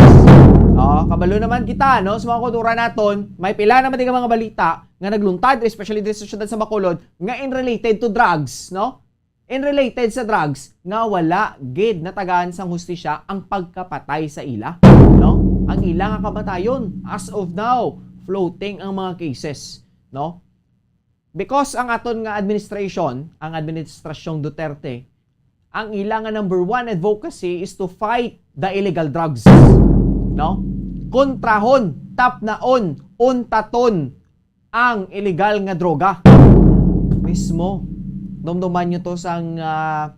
Oh, kabalo naman kita, no? Sa mga kultura naton, may pila naman di nga mga balita nga nagluntad, especially diri sa syudad sa Bacolod, nga in related to drugs, no? In related sa drugs, nga wala gid natagaan sang hustisya ang pagkapatay sa ila, no? Ang ila nga kamatayon, as of now, floating ang mga cases, no? Because ang aton nga administration, ang administrasyong Duterte, ang ila nga number one advocacy is to fight the illegal drugs. No? Kontrahon, tapnaon, untaton ang illegal nga droga. Mismo. Dumduman nyo to sang, ah,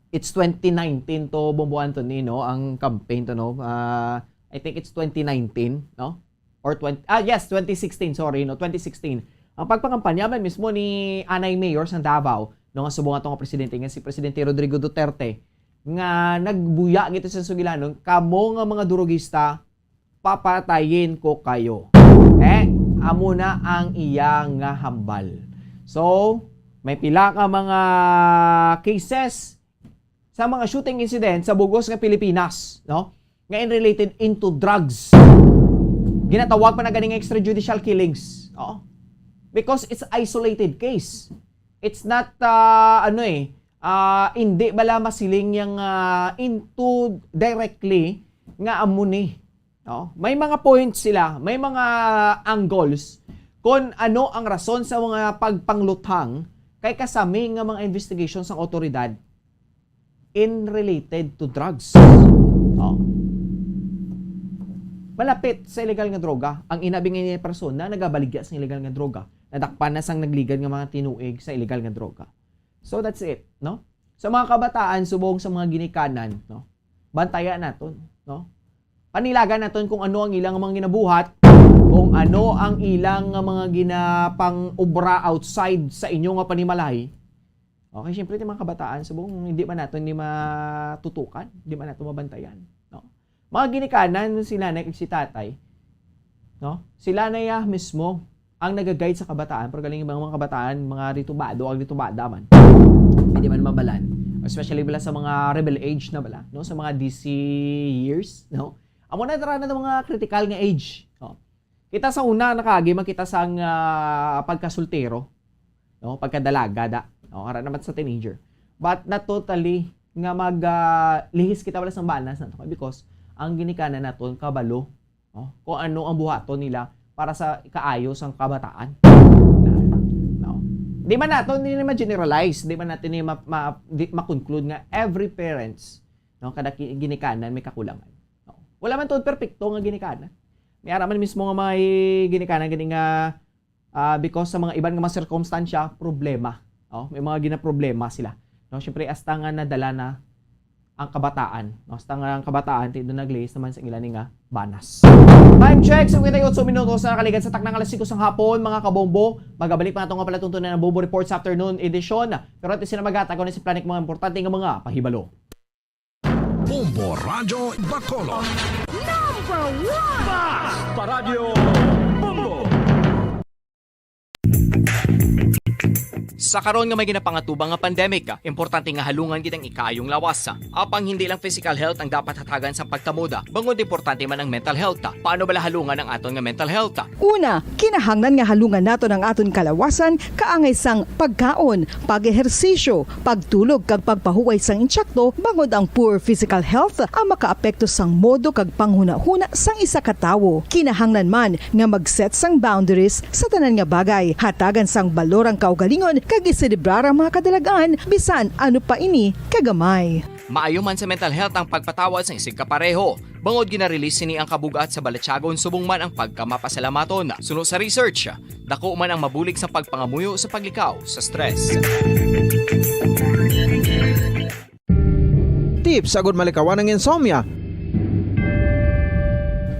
it's twenty nineteen to, Bombo Anthony, no? Ang campaign to, no? Ah, I think it's twenty nineteen, no? Or twenty, ah, yes, twenty sixteen, sorry, no? Twenty sixteen. Ang pagpangampanya man mismo ni anay mayor sang Davao, no, nga subong ato nga presidente, nga si Presidente Rodrigo Duterte, nga nagbuya gito sa sugilanon, "Kamo nga mga durugista, papatayin ko kayo." Eh, amo na ang iya nga hambal. So, may pila ka mga cases sa mga shooting incident sa bugos nga Pilipinas, no? Nga in related into drugs. Ginatawag pa na gani nga extrajudicial killings. Oo. Because it's isolated case. It's not, ah, ano eh, ah, hindi bala masiling yang, ah, into directly nga amo ni. No? May mga points sila, may mga angles kung ano ang rason sa mga pagpangluthang kay kasami nga mga investigation sang awtoridad in related to drugs. Oh. Malapit sa illegal nga droga. Ang inabi nga niya persona, nagabaligya sa illegal nga droga. Nadakpan na sang nagligad nga mga tinuig sa illegal nga droga. So that's it, no? Sa mga kabataan, subong sa mga ginikanan, no? Bantayan naton, no? Panilagan naton kung ano ang ilang mga ginabuhat, kung ano ang ilang mga ginapang-obra outside sa inyo nga panimalay. Okay, syempre, yung mga kabataan, subong hindi man naton ni matutukan, hindi man naton mabantayan, no? Mga ginikanan, sila na kag si tatay, no? Sila na ya mismo ang nagaguide sa kabataan, pero galing yung mga, mga kabataan, mga ritubado, ang ritubada man. Hindi man mabalan. Especially bala sa mga rebel age na bala, no? Sa mga D C years, no? Amo na tara na ng mga critical nga age. No? Kita sa una, nakaagi man kita sang, ah, pagkasultero, no? Pagkadalaga, da. No? Ara naman sa teenager. But not totally nga mag, ah, lihis kita wala sang banas na to. Because ang ginikanan naton kabalo, no? Kung ano ang buhaton nila para sa kaayo sang kabataan. No? Di man nato ni ma-generalize, di man natin ni ma, ma, di, ma-conclude nga every parents, no, kada ki, ginikanan may kakulangan. No? Wala man to perpekto nga ginikanan. May ara man mismo nga may ginikanan gani nga, ah, because sa mga iban nga mga sirkumstansya, problema. Oh, may mga ginaproblema sila. No, syempre, hasta nga nadala na ang kabataan. No, hasta nga ang kabataan, ti doon naglihis naman sa ila ni nga banas. Time check, fifty-eight minutos na nakaligan sa takna nga alas singko sang hapon, mga kabombo. Magabalik pa nato nga palatuntunan ang Bombo Reports Afternoon Edition. Pero at sila magatago na si Planik mga importante nga mga pahibalo. Bombo Radyo Bacolod. Number one! Paradyo Bombo! Sa karon nga may ginapangatubang nga pandemic, importante nga halungan gid ang ikaayong lawas. Apang hindi lang physical health ang dapat hatagan sa pagkamoda, bangod importante man ang mental health. Paano bala halungan ang aton nga mental health? Una, kinahanglan nga halungan naton ang aton kalawasan kaangay sang pagkaon, pag-ehersisyo, pagtulog kag pagpahuway sang intsakto, bangod ang poor physical health ang makaapekto sang modo kag panghunahuna sang isa ka tawo. Kinahanglan man nga mag-set sang boundaries sa tanan nga bagay. Hatagan sang balor ang kaugalingon kag iselebrar ang mga kadalagan, bisan ano pa ini kagamay. Maayo man sa mental health ang pagpatawad sang isigkapareho. Bangod gina-release sini ang kabug-at sa balatyagon subong man ang pagkamapasalamaton. Suno sa research, dako man ang mabulig sa pagpangamuyo sa paglikaw sa stress. Tips agud malikawan ang insomnia.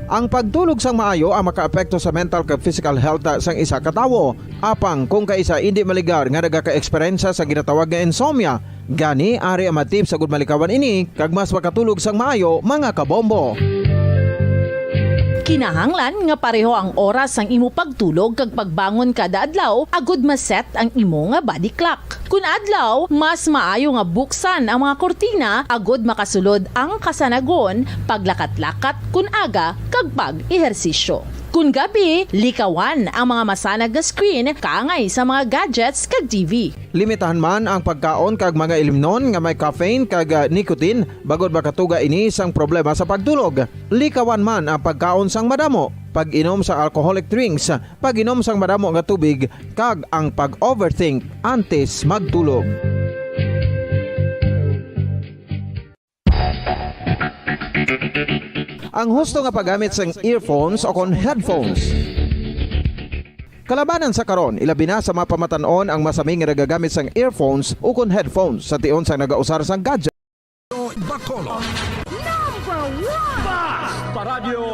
Ang pagtulog sang maayo ang makaapekto sa mental kag physical health sang isa ka tawo. Apang kung kaisa indi maligar nga nagaka-eksperyensya sa ginatawag nga insomnia, gani ari ang mga tips agud malikawan ini kag mas makatulog sang maayo, mga kabombo. Kinahanglan nga pareho ang oras sang imo pagtulog kag pagbangon kada adlaw agud ma-set ang imo nga body clock. Kun adlaw, mas maayo nga buksan ang mga kurtina agud makasulod ang kasanagon, paglakat-lakat kun aga, kag pag-ehersisyo. Kun gabi, likawan ang mga masanag nga screen kaangay sa mga gadgets kag T V. Limitahan man ang pagkaon kag mga ilimnon nga may caffeine kag, ah, nicotine, bangod makatuga ini sang problema sa pagtulog. Likawan man ang pagkaon sang madamo, pag-inom sa alcoholic drinks, pag-inom sang madamo nga tubig, kag ang pag-overthink antes magtulog. Ang husto nga paggamit sang earphones o kon headphones. Kalabanan sa karon, ilabi na sa mga pamatan-on ang masami nga nagagamit sang earphones o kon headphones sa tion sang nagausar sang gadget. Bacolod. Number one! Basta Radyo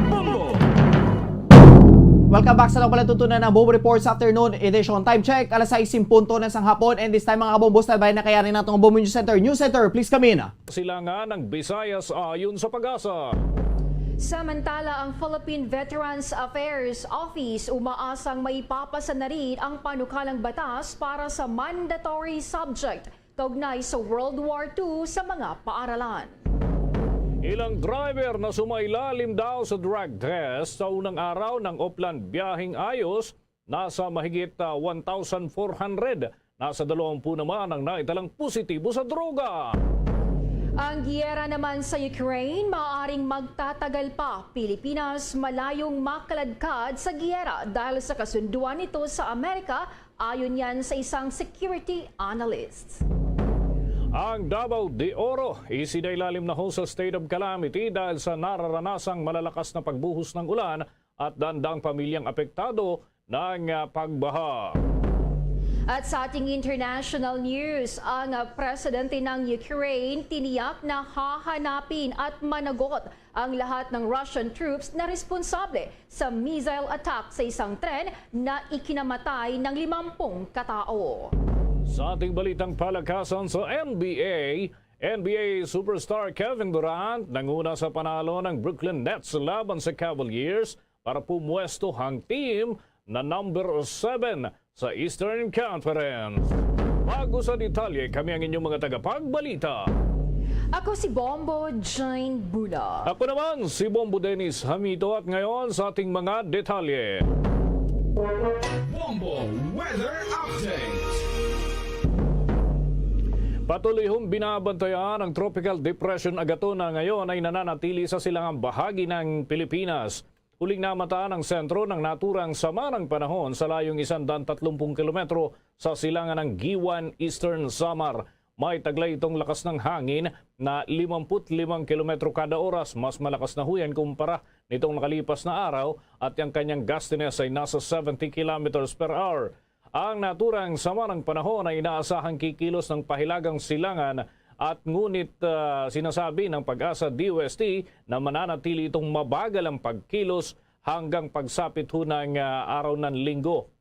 Bombo! Welcome back sa napalantutunan ng Bombo Report sa afternoon edition. Time check, alas sais en punto na sang hapon. And this time, mga kabombo, standby na kaya rin atong Bombo News Center. News Center, please come in. Sila nga ng Visayas ayon sa PAGASA. Samantala, ang Philippine Veterans Affairs Office umaasang maipapasa na rin ang panukalang batas para sa mandatory subject kaugnay sa World War Two sa mga paaralan. Ilang driver na sumailalim daw sa drug test sa unang araw ng Oplan Biyaheng Ayos, nasa mahigit, ah, one thousand four hundred. Nasa dalawampu naman ang naitalang positibo sa droga. Ang giyera naman sa Ukraine maaaring magtatagal pa. Pilipinas malayong makaladkad sa giyera dahil sa kasunduan nito sa Amerika, ayon yan sa isang security analyst. Ang Davao de Oro isinailalim na ho sa state of calamity dahil sa nararanasang malalakas na pagbuhos ng ulan at dandang pamilyang apektado ng, ah, pagbaha. At sa ating international news, ang, ah, presidente ng Ukraine tiniyak na hahanapin at managot ang lahat ng Russian troops na responsable sa missile attack sa isang tren na ikinamatay ng limampung katao. Sa ating balitang palakasan sa N B A, N B A superstar Kevin Durant nanguna sa panalo ng Brooklyn Nets laban sa Cavaliers para pumwesto ang team na number seven sa Eastern Conference. Bago sa detalye, kami ang inyong mga tagapagbalita. Ako si Bombo Jane Bula. Ako naman si Bombo Dennis Hamito at ngayon sa ating mga detalye. Bombo Weather Update. Patuloy hong binabantayan ang Tropical Depression Agaton na ngayon ay nananatili sa silangang bahagi ng Pilipinas. Huling namata ang sentro ng naturang sama ng panahon sa layong isandaang tatlumpung kilometro sa silangan ng Guiuan, Eastern Samar. May taglay itong lakas ng hangin na limampu't limang kilometro kada oras. Mas malakas na ho yan kumpara nitong nakalipas na araw at ang kanyang gustiness ay nasa seventy kilometers per hour. Ang naturang sama ng panahon ay inaasahang kikilos ng pahilagang silangan at ngunit, ah, sinasabi ng PAGASA D O S T na mananatili itong mabagal ang pagkilos hanggang pagsapit ho ng, ah, araw ng Linggo.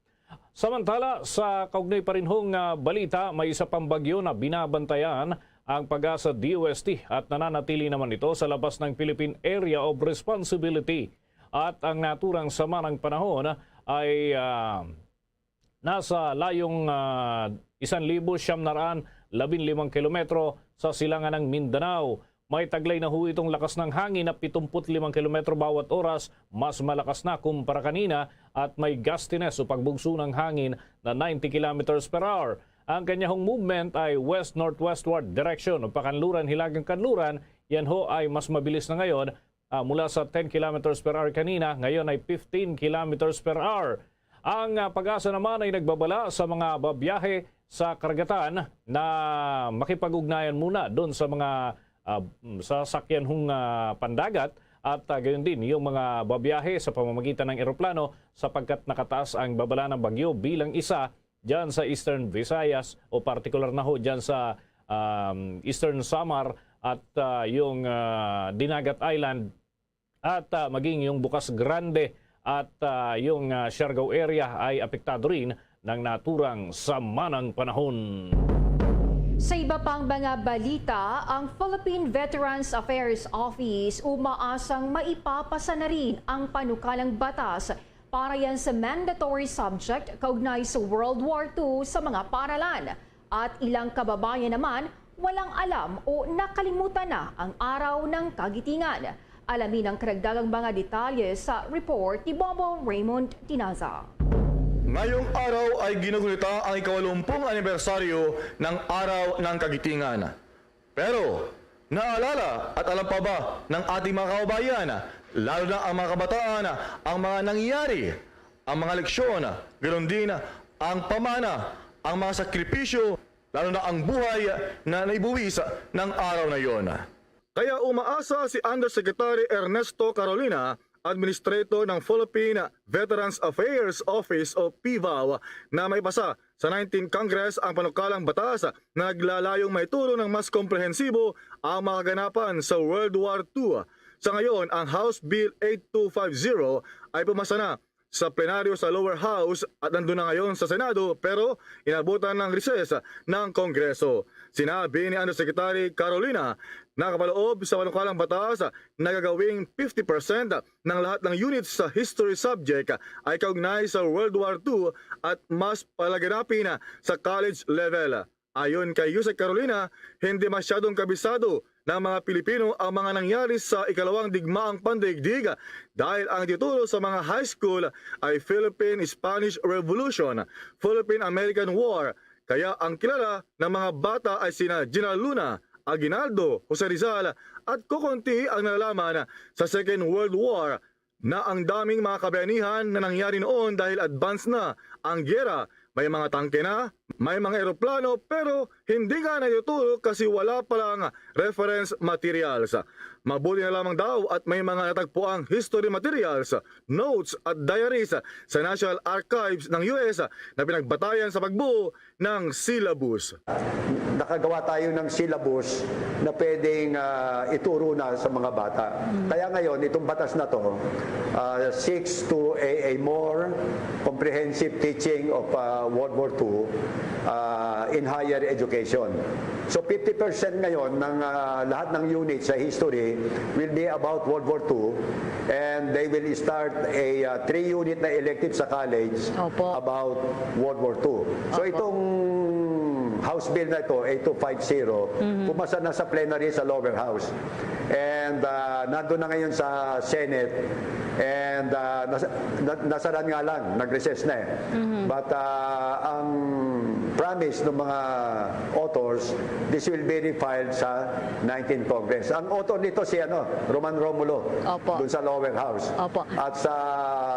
Samantala, sa kaugnay pa rin hong, ah, balita, may isa pang bagyo na binabantayan ang PAGASA D O S T at nananatili naman ito sa labas ng Philippine Area of Responsibility. At ang naturang sama ng panahon ay, ah, nasa layong, ah, isan libo siyam na raan labing limang kilometro sa silangan ng Mindanao. May taglay na ho itong lakas ng hangin na pitumput limang kilometro bawat oras, mas malakas na kumpara kanina, at may gustiness o pagbugso ng hangin na ninety kilometers per hour. Ang kanyahong movement ay west-northwestward direction o pakanluran, hilagang kanluran. Yan ho ay mas mabilis na ngayon, ah, mula sa ten kilometers per hour kanina, ngayon ay fifteen kilometers per hour. Ang, ah, PAGASA naman ay nagbabala sa mga babiyahe sa karagatan na makipag-ugnayan muna doon sa mga, ah, mm, sasakyan hong, ah, pandagat at, ah, gayon din yung mga babiyahe sa pamamagitan ng eroplano sapagkat nakataas ang babala ng bagyo bilang isa dyan sa Eastern Visayas o partikular na ho dyan sa, um, Eastern Samar at, ah, yung, ah, Dinagat Island At, ah, maging yung Bukas Grande at, ah, yung, ah, Siargao area ay apektado rin ng naturang sama ng panahon. Sa iba pang mga balita, ang Philippine Veterans Affairs Office umaasang maipapasa na rin ang panukalang batas para yan sa mandatory subject kaugnay sa World War Two sa mga paaralan. At ilang kababayan naman walang alam o nakalimutan na ang Araw ng Kagitingan. Alamin ang karagdagang mga detalye sa report ni Bobo Raymond Tinaza. Ngayong araw ay ginugunita ang ikawalumpung anibersaryo ng Araw ng Kagitingan. Pero, naalala at alam pa ba ng ating mga kababayan, lalo na ang mga kabataan, ang mga nangyari, ang mga leksyon, ganoon din ang pamana, ang mga sakripisyo, lalo na ang buhay na naibuwis ng araw na yon? Kaya umaasa si Undersecretary Ernesto Carolina, Administrator ng Philippine Veterans Affairs Office o PVAO, na maipasa sa nineteenth Congress ang panukalang batas na naglalayong maituro ng mas komprehensibo ang mga kaganapan sa World War Two. Sa ngayon, ang House Bill eight two five zero ay pumasa na sa plenaryo sa lower house at nandun na ngayon sa Senado, pero inabutan ng recess ng Kongreso. Sinabi ni Undersecretary Carolina na kapaloob sa panukalang batas na gagawing fifty percent ng lahat ng units sa history subject ay kaugnay sa World War Two at mas palaganapin sa college level. Ayon kay Yusek Carolina, hindi masyadong kabisado ng mga Pilipino ang mga nangyari sa ikalawang digmaang pandaigdig dahil ang titulo sa mga high school ay Philippine-Spanish Revolution, Philippine-American War, kaya ang kilala ng mga bata ay sina General Luna, Aguinaldo, Jose Rizal, at kukunti ang nalalaman sa Second World War na ang daming mga kabayanihan na nangyari noon dahil advance na ang giyera. May mga tangke na, may mga eroplano, pero hindi nga naituturo kasi wala pa lang reference materials. Mabuti na lamang daw at may mga natagpuang history materials, notes at diaries sa National Archives ng U S na pinagbatayan sa pagbuo ng syllabus. Nakagawa tayo ng syllabus na pwedeng, ah, ituro na sa mga bata. Mm. Kaya ngayon, itong batas na to, ah, seeks to a, a more comprehensive teaching of, ah, World War Two, ah, in higher education. So, fifty percent ngayon ng, ah, lahat ng unit sa history will be about World War Two, and they will start a, ah, three-unit na elective sa college Opo. about World War Two. So, Opo. itong House Bill na ito, eight two five zero, Mhm. pumasa na sa plenary sa lower house. And, ah, nandun na ngayon sa Senate. And, ah, nas-, na-, nasaran nga lang, nag-recess na eh. Mhm. But, ah, ang promise ng mga authors, this will be refiled sa nineteenth Congress. Ang author nito si, ano, Roman Romulo, Opo. dun sa lower house. Opo. At sa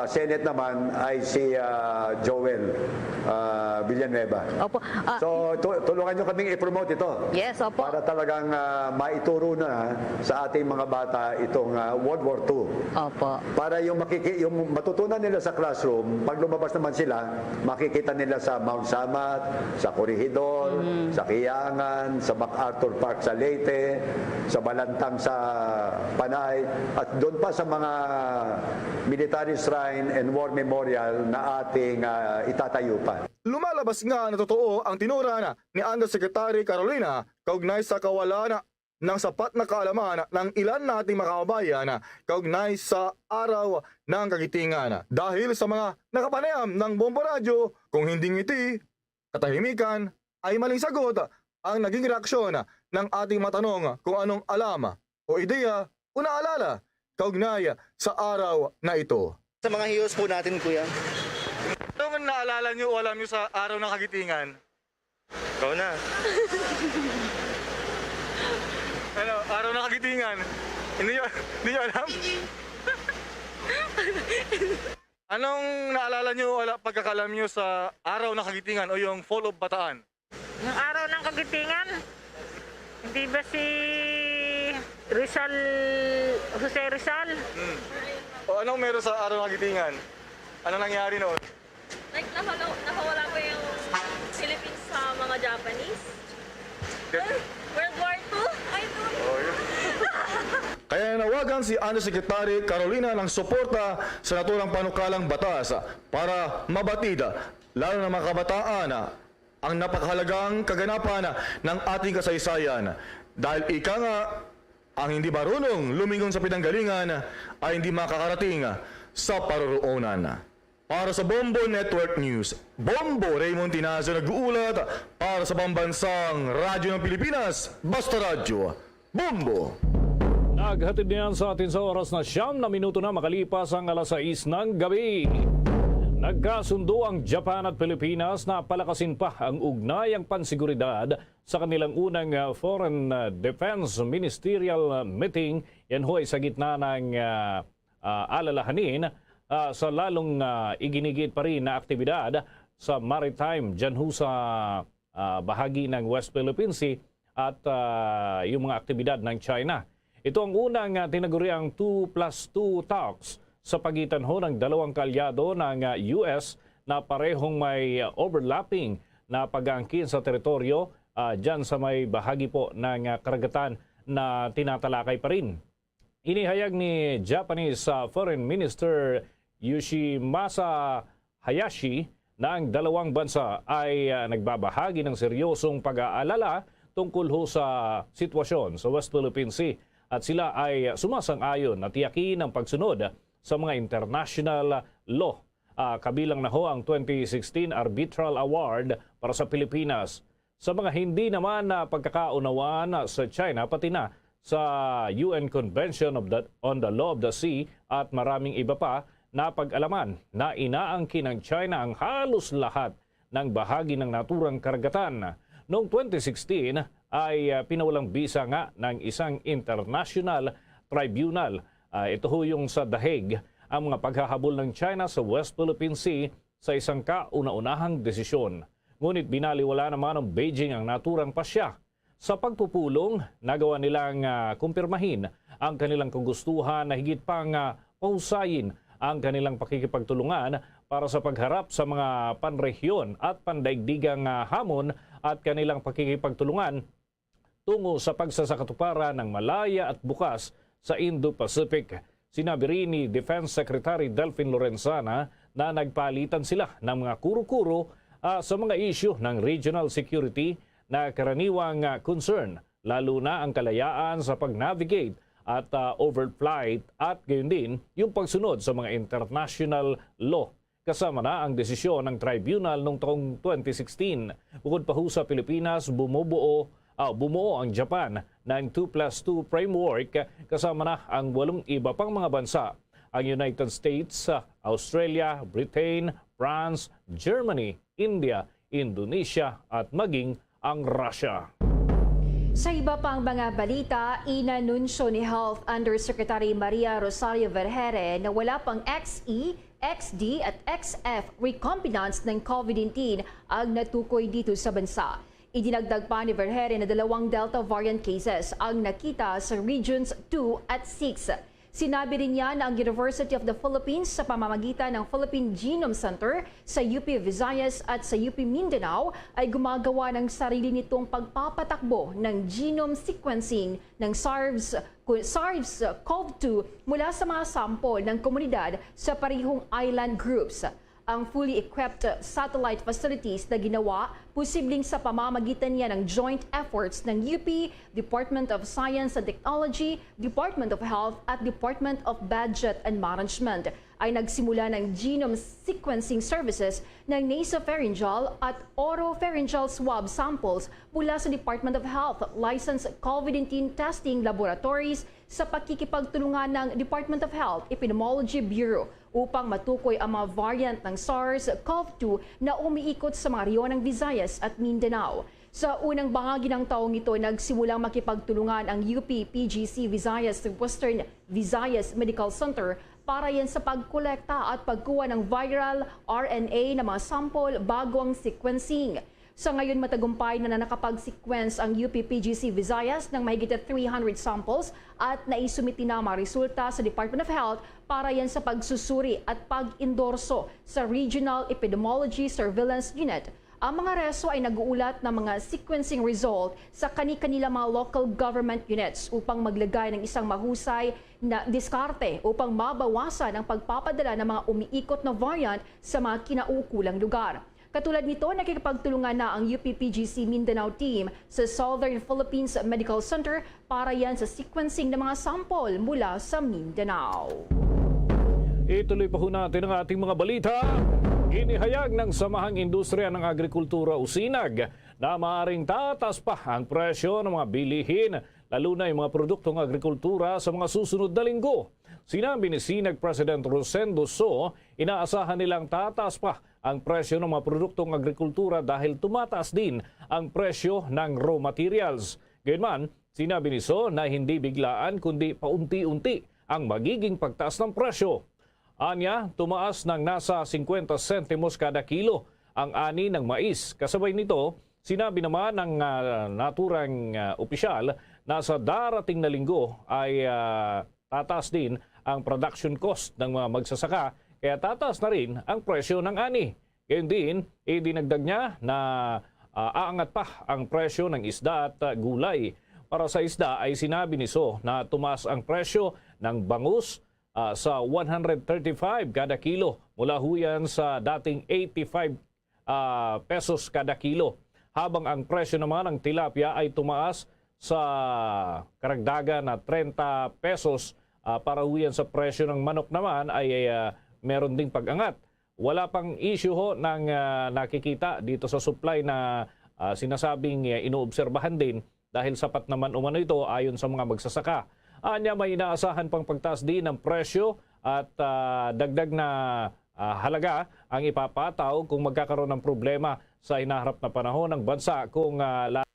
Senate naman ay si, ah, Joel, ah, Villanueva. Opo. Ah, So, tu-, tulungan nyo kaming i-promote ito. Yes, opo. Para talagang, ah, maituro na sa ating mga bata itong, ah, World War Two. Opo. Para yung makiki-, yung matutunan nila sa classroom, pag lumabas naman sila, makikita nila sa Mount Samat, sa Corregidor, Mm. sa Kiangan, sa MacArthur Park sa Leyte, sa Balantang sa Panay, at doon pa sa mga military shrine and war memorial na ating, ah, itatayo pa. Lumalabas nga na totoo ang tinuran ni Undersecretary Carolina kaugnay sa kawalan ng sapat na kaalaman ng ilan nating mga kababayan kaugnay sa Araw ng Kagitingan. Dahil sa mga nakapanayam ng Bombo Radyo, kung hindi ngiti, katahimikan, ay maling sagot ang naging reaksyon ng ating matanong kung anong alam o ideya o naalala kaugnay sa araw na ito. Sa mga heroes po natin, kuya. Anong naalala nyo o alam nyo sa Araw ng Kagitingan? Ikaw na. Ano, Araw ng Kagitingan? Hindi nyo, hindi nyo alam? Anong naalala nyo o ala-, pagkakalam nyo sa Araw ng Kagitingan o yung Fall of Bataan? Yung Araw ng Kagitingan, hindi ba si Rizal, Jose Rizal? Hmm. O anong meron sa Araw ng Kagitingan? Anong nangyari noon? Like, nahalo-, nakawala ba yung Philippines sa mga Japanese? World War Two? I don't know. Oh, yun. Kaya nawa, Nanawagan si Undersecretary Carolina ng suporta sa naturang panukalang batas para mabatid, lalo na mga kabataan, ang napakahalagang kaganapan ng ating kasaysayan. Dahil ika nga, ang hindi marunong lumingon sa pinanggalingan ay hindi makakarating sa paruroonan. Para sa Bombo Network News, Bombo Raymond Tinazo nag-uulat para sa Pambansang Radyo ng Pilipinas, Basta Radyo, Bombo! Naghatid niyan sa atin sa oras na siyam na minuto na makalipas ang alas sais ng gabi. Nagkasundo ang Japan at Pilipinas na palakasin pa ang ugnayang panseguridad sa kanilang unang, ah, Foreign, ah, Defense Ministerial, ah, Meeting. Yan ho ay sa gitna ng, ah, ah, alalahanin, ah, sa lalong, ah, iginigit pa rin na aktibidad sa maritime dyan ho sa, ah, bahagi ng West Philippine Sea at, ah, yung mga aktibidad ng China. Ito ang unang, ah, tinaguriang two plus two talks sa pagitan ho ng dalawang kaalyado ng, ah, U S na parehong may, ah, overlapping na pag-aangkin sa teritoryo, ah, dyan sa may bahagi po ng, ah, karagatan na tinatalakay pa rin. Inihayag ni Japanese, ah, Foreign Minister Yoshimasa Hayashi na ang dalawang bansa ay, ah, nagbabahagi ng seryosong pag-aalala tungkol ho sa sitwasyon sa West Philippine Sea at sila ay sumasang-ayon na tiyakin ang pagsunod sa mga international law, ah, kabilang na ho ang twenty sixteen Arbitral Award para sa Pilipinas. Sa mga hindi naman na pagkakaunawaan sa China, pati na sa U N Convention of the, on the Law of the Sea at maraming iba pa na pag-alaman na inaangkin ng China ang halos lahat ng bahagi ng naturang karagatan. Noong twenty sixteen ay, ah, pinawalang bisa nga ng isang international tribunal. Ah, ito ho yung sa The Hague, ang mga paghahabol ng China sa West Philippine Sea sa isang kauna-unahang desisyon. Ngunit binaliwala naman ng Beijing ang naturang pasya. Sa pagpupulong, nagawa nilang, ah, kumpirmahin ang kanilang kagustuhan na higit pang, ah, pahusayin ang kanilang pakikipagtulungan para sa pagharap sa mga panrehiyon at pandaigdigang, ah, hamon at kanilang pakikipagtulungan tungo sa pagsasakatuparan ng malaya at bukas sa Indo-Pacific. Sinabi rin ni Defense Secretary Delfin Lorenzana na nagpalitan sila ng mga kuro-kuro, ah, sa mga isyu ng regional security na karaniwang, ah, concern, lalo na ang kalayaan sa pag-navigate at, ah, overflight at gayon din yung pagsunod sa mga international law. Kasama na ang desisyon ng tribunal noong taong twenty sixteen. Bukod pa ho sa Pilipinas, bumubuo, ah, bumuo ang Japan ng two plus two framework, kasama na ang walong iba pang mga bansa, ang United States, ah, Australia, Britain, France, Germany, India, Indonesia, at maging ang Russia. Sa iba pang mga balita, inanunsyo ni Health Undersecretary Maria Rosario Vergeire na wala pang X E, X D at X F recombinants ng COVID nineteen ang natukoy dito sa bansa. Idinagdag pa ni Vergeire na dalawang Delta variant cases ang nakita sa Regions two at six. Sinabi rin niya na ang University of the Philippines sa pamamagitan ng Philippine Genome Center sa U P Visayas at sa U P Mindanao ay gumagawa ng sarili nitong pagpapatakbo ng genome sequencing ng SARS, SARS-CoV two mula sa mga sample ng komunidad sa parehong island groups. Ang fully equipped satellite facilities na ginawa posibleng sa pamamagitan niya ng joint efforts ng U P, Department of Science and Technology, Department of Health, at Department of Budget and Management, ay nagsimula ng genome sequencing services ng nasopharyngeal at oropharyngeal swab samples mula sa Department of Health licensed COVID nineteen testing laboratories sa pakikipagtulungan ng Department of Health Epidemiology Bureau upang matukoy ang mga variant ng SARS-CoV two na umiikot sa mga rehiyon ng Visayas at Mindanao. Sa unang bahagi ng taong ito, nagsimulang makipagtulungan ang U P P G C Visayas sa Western Visayas Medical Center para yan sa pagkolekta at pagkuha ng viral R N A na mga sample bago ang sequencing. Sa ngayon, matagumpay na, na nakapag-sequence ang U P P G C Visayas ng mahigit three hundred samples at naisumiti na ang mga resulta sa Department of Health para yan sa pagsusuri at pag-endorso sa Regional Epidemiology Surveillance Unit. Ang mga reso ay nag-uulat ng mga sequencing result sa kani-kanila mga local government units upang maglagay ng isang mahusay na diskarte upang mabawasan ang pagpapadala ng mga umiikot na variant sa mga kinauukulang lugar. Katulad nito, nakikipagtulungan na ang U P P G C Mindanao team sa Southern Philippines Medical Center para yan sa sequencing ng mga sample mula sa Mindanao. Ituloy pa ho natin ang ating mga balita. Inihayag ng Samahang Industriya ng Agrikultura o sinag na maaaring tataas pa ang presyo ng mga bilihin, lalo na yung mga produktong agrikultura, sa mga susunod na linggo. Sinabi ni sinag President Rosendo So, inaasahan nilang tataas pa ang presyo ng mga produktong agrikultura dahil tumataas din ang presyo ng raw materials. Gayunman, sinabi ni So na hindi biglaan kundi paunti-unti ang magiging pagtaas ng presyo. Anya, tumaas ng nasa singkwenta sentimos kada kilo ang ani ng mais. Kasabay nito, sinabi naman ng, ah, naturang, ah, opisyal na sa darating na linggo ay, ah, tataas din ang production cost ng mga magsasaka, kaya tataas na rin ang presyo ng ani. Gayun din, idinagdag niya na, ah, aangat pa ang presyo ng isda at, ah, gulay. Para sa isda ay sinabi ni So na tumaas ang presyo ng bangus, ah, sa one hundred thirty-five kada kilo, mula ho yan sa dating eighty-five, ah, pesos kada kilo. Habang ang presyo naman ng tilapia ay tumaas sa karagdagan na trenta pesos, ah, para ho yan sa presyo ng manok naman ay, ah, meron ding pag-angat. Wala pang issue ho ng, ah, nakikita dito sa supply na, ah, sinasabing, ah, inoobserbahan din dahil sapat naman umano ito ayon sa mga magsasaka. Anya, may inaasahan pang pagtaas din ng presyo at, ah, dagdag na, ah, halaga ang ipapataw kung magkakaroon ng problema sa hinaharap na panahon ng bansa kung, ah, la-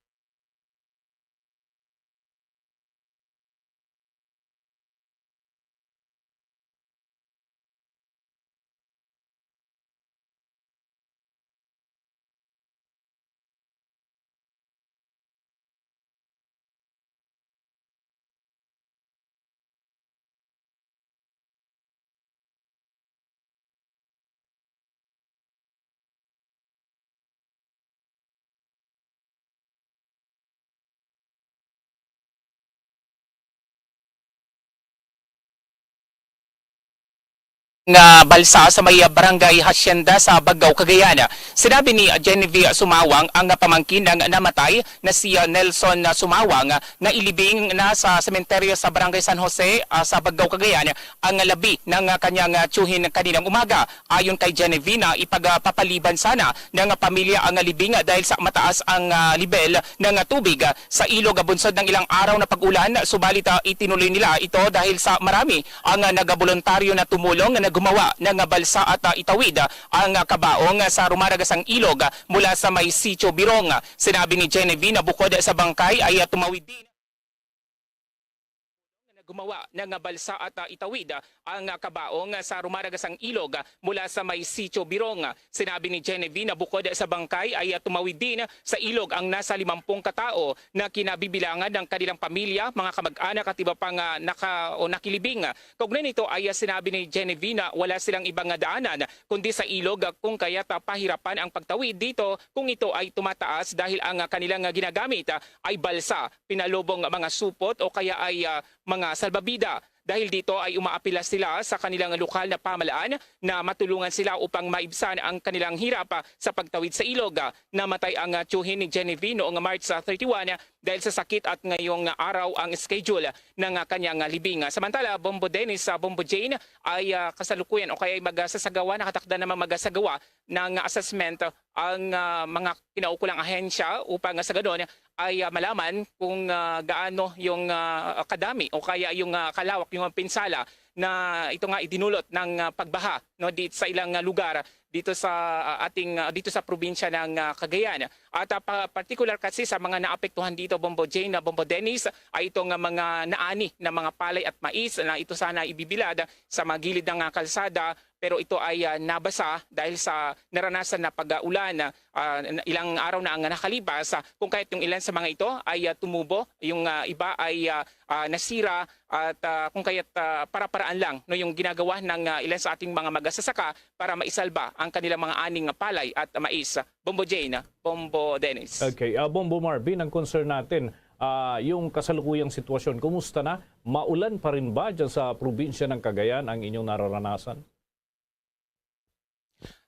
nga balsa sa may barangay Hacienda sa Baggao, Cagayan. Sinabi ni Genevieve Sumawang, ang pamangkin ng namatay na si Nelson Sumawang, nga ilibing na sa sementeryo sa barangay San Jose, ah, sa Baggao, Cagayan, ang labi ng kanyang tiyuhin kaninang umaga. Ayon kay Genevieve, ipagpapaliban sana ng pamilya ang libing dahil sa mataas ang, ah, level ng tubig sa ilog bunsod ng ilang araw na pag-ulan, subalit, ah, itinuloy nila ito dahil sa marami ang, ah, nagaboluntaryo na tumulong na gumawa ng balsa at, ah, itawid ang, ah, kabaong sa rumaragasang ilog mula sa may Sitio Birong. Sinabi ni Genevieve na bukod sa bangkay ay, ah, tumawid din nga gumawa ng balsa at, ah, itawid, ah, ang, ah, kabaong, ah, sa rumaragasang ilog, ah, mula sa may Sitio Birong. Sinabi ni Genevieve na bukod sa bangkay ay, ah, tumawid din sa ilog ang nasa limampung katao na kinabibilangan ng kanilang pamilya, mga kamag-anak at iba pang, ah, naka-, o nakilibing. Kaugnay nito ay, ah, sinabi ni Genevieve na wala silang ibang, ah, daanan kundi sa ilog, ah, kung kaya't, ah, pahirapan ang pagtawid dito kung ito ay tumataas dahil ang, ah, kanilang, ah, ginagamit, ah, ay balsa, pinalubong mga supot o kaya ay, ah, mga salbabida. Dahil dito ay umaapila sila sa kanilang lokal na pamahalaan na matulungan sila upang maibsan ang kanilang hirap, ah, sa pagtawid sa ilog. Ah, namatay ang, ah, tiyuhin ni Genevieve noong March, ah, thirty-one, ah, dahil sa sakit at ngayong araw ang schedule ng, ah, kanyang, ah, libing. Ah, samantala, Bombo Dennis, ah, Bombo Jane ay, ah, kasalukuyan o kaya ay magasasagawa, nakatakda naman magasagawa ng assessment ang, ah, mga kinaukulang ahensya upang sa ganon ay, ah, malaman kung, ah, gaano yung, ah, kadami o kaya yung, ah, kalawak yung pinsala na ito nga idinulot ng, ah, pagbaha, no, di, sa ilang, ah, lugar dito sa, ah, ating, ah, dito sa probinsya ng, ah, Cagayan. At, ah, pa-, partikular kasi sa mga naapektuhan dito, Bombo Jane, na Bombo Dennis, ay itong, ah, mga naani na mga palay at mais na ito sana ibibilad sa mga gilid ng, ah, kalsada, pero ito ay, ah, nabasa dahil sa naranasan na pag-ulan, ah, ilang araw na ang nakalipas, ah, kung kaya't yung ilan sa mga ito ay, ah, tumubo, yung, ah, iba ay, ah, ah, nasira, at, ah, kung kaya't, ah, para-paraan lang, no, yung ginagawa ng, ah, ilan sa ating mga magsasaka para maisalba ang kanilang mga aning palay at mais. Bombo Jane, Bombo Dennis. Okay, ah, Bombo Marvin, ang concern natin, ah, yung kasalukuyang sitwasyon. Kumusta na? Maulan pa rin ba dyan sa probinsya ng Cagayan ang inyong nararanasan?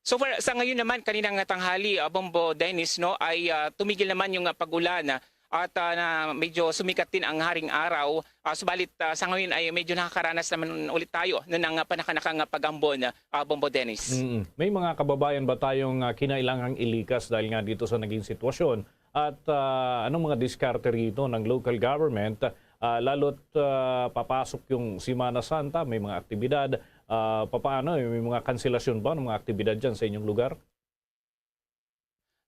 So far, sa ngayon naman, kaninang tanghali, ah, Bombo Dennis, no, ay, ah, tumigil naman yung, ah, pag-ulan, ah, at, ah, na medyo sumikat din ang haring araw. Ah, subalit, ah, sa ngayon ay medyo nakakaranas naman ulit tayo, no, ng, ah, panakanakang, ah, pag-ambon, ah, Bombo Dennis. Mm. May mga kababayan ba tayong, ah, kinailangang ilikas dahil nga dito sa naging sitwasyon? At, ah, anong mga diskarte rito ng local government? Ah, lalo't, ah, papasok yung Semana Santa, may mga aktibidad. Ah, papaano? May mga kanselasyon ba ng mga aktibidad dyan sa inyong lugar?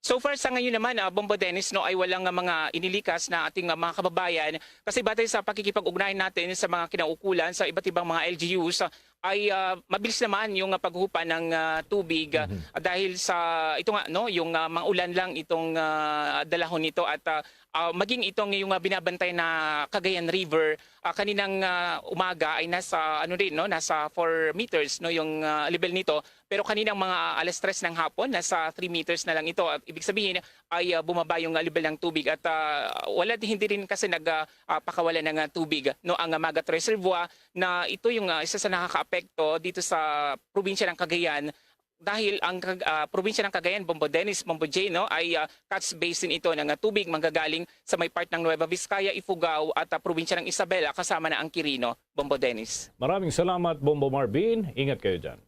So far sa ngayon naman, ah, Bombo Dennis, no, ay walang, ah, mga inilikas na ating, ah, mga kababayan kasi batay sa pakikipag-ugnayan natin sa mga kinaukulan sa iba't ibang mga L G Us, ah, ay, ah, mabilis naman yung, ah, paghupa ng, ah, tubig, ah, Mhm. dahil sa ito nga, no, yung, ah, mga ulan lang itong, ah, dalahon nito at, ah, ah, maging itong yung, ah, binabantay na Cagayan River, ah, kaninang, ah, umaga ay nasa ano rin, no, nasa four meters, no, yung, ah, level nito. Pero kaninang mga alas tres ng hapon, nasa three meters na lang ito. At ibig sabihin ay, ah, bumaba yung, ah, level ng tubig at, ah, wala, hindi rin kasi nag, ah, ah, pakawala ng, ah, tubig, no, ang, ah, Magat Reservoir na ito yung, ah, isa sa nakakaapekto dito sa probinsya ng Cagayan dahil ang Cag-, ah, probinsya ng Cagayan, Bombo Dennis, Bombo Jay, no, ay, ah, catch basin ito ng, ah, tubig manggagaling sa may part ng Nueva Vizcaya, Ifugao at, ah, probinsya ng Isabela kasama na ang Quirino, Bombo Dennis. Maraming salamat, Bombo Marvin. Ingat kayo dyan.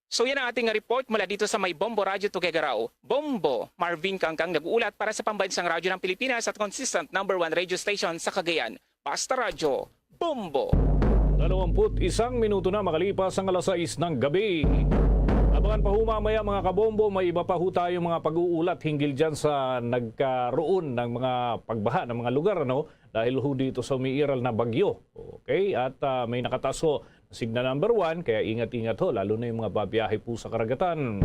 So yan ang ating report mula dito sa may Bombo Radyo Tuguegarao. Bombo, Marvin Kangkang nag-uulat para sa Pambansang Radyo ng Pilipinas at consistent number one radio station sa Cagayan. Basta Radyo, Bombo! Dalawampu't isang minuto na makalipas ang alas sais ng gabi. Abangan pa ho mamaya, mga kabombo, may iba pa ho tayo mga pag-uulat hinggil dyan sa nagkaroon ng mga pagbaha ng mga lugar, ano? Dahil ho dito sa umiiral na bagyo. Okay? At, ah, may nakataas ho signal number one, kaya ingat-ingat ho, lalo na yung mga babiyahe po sa karagatan.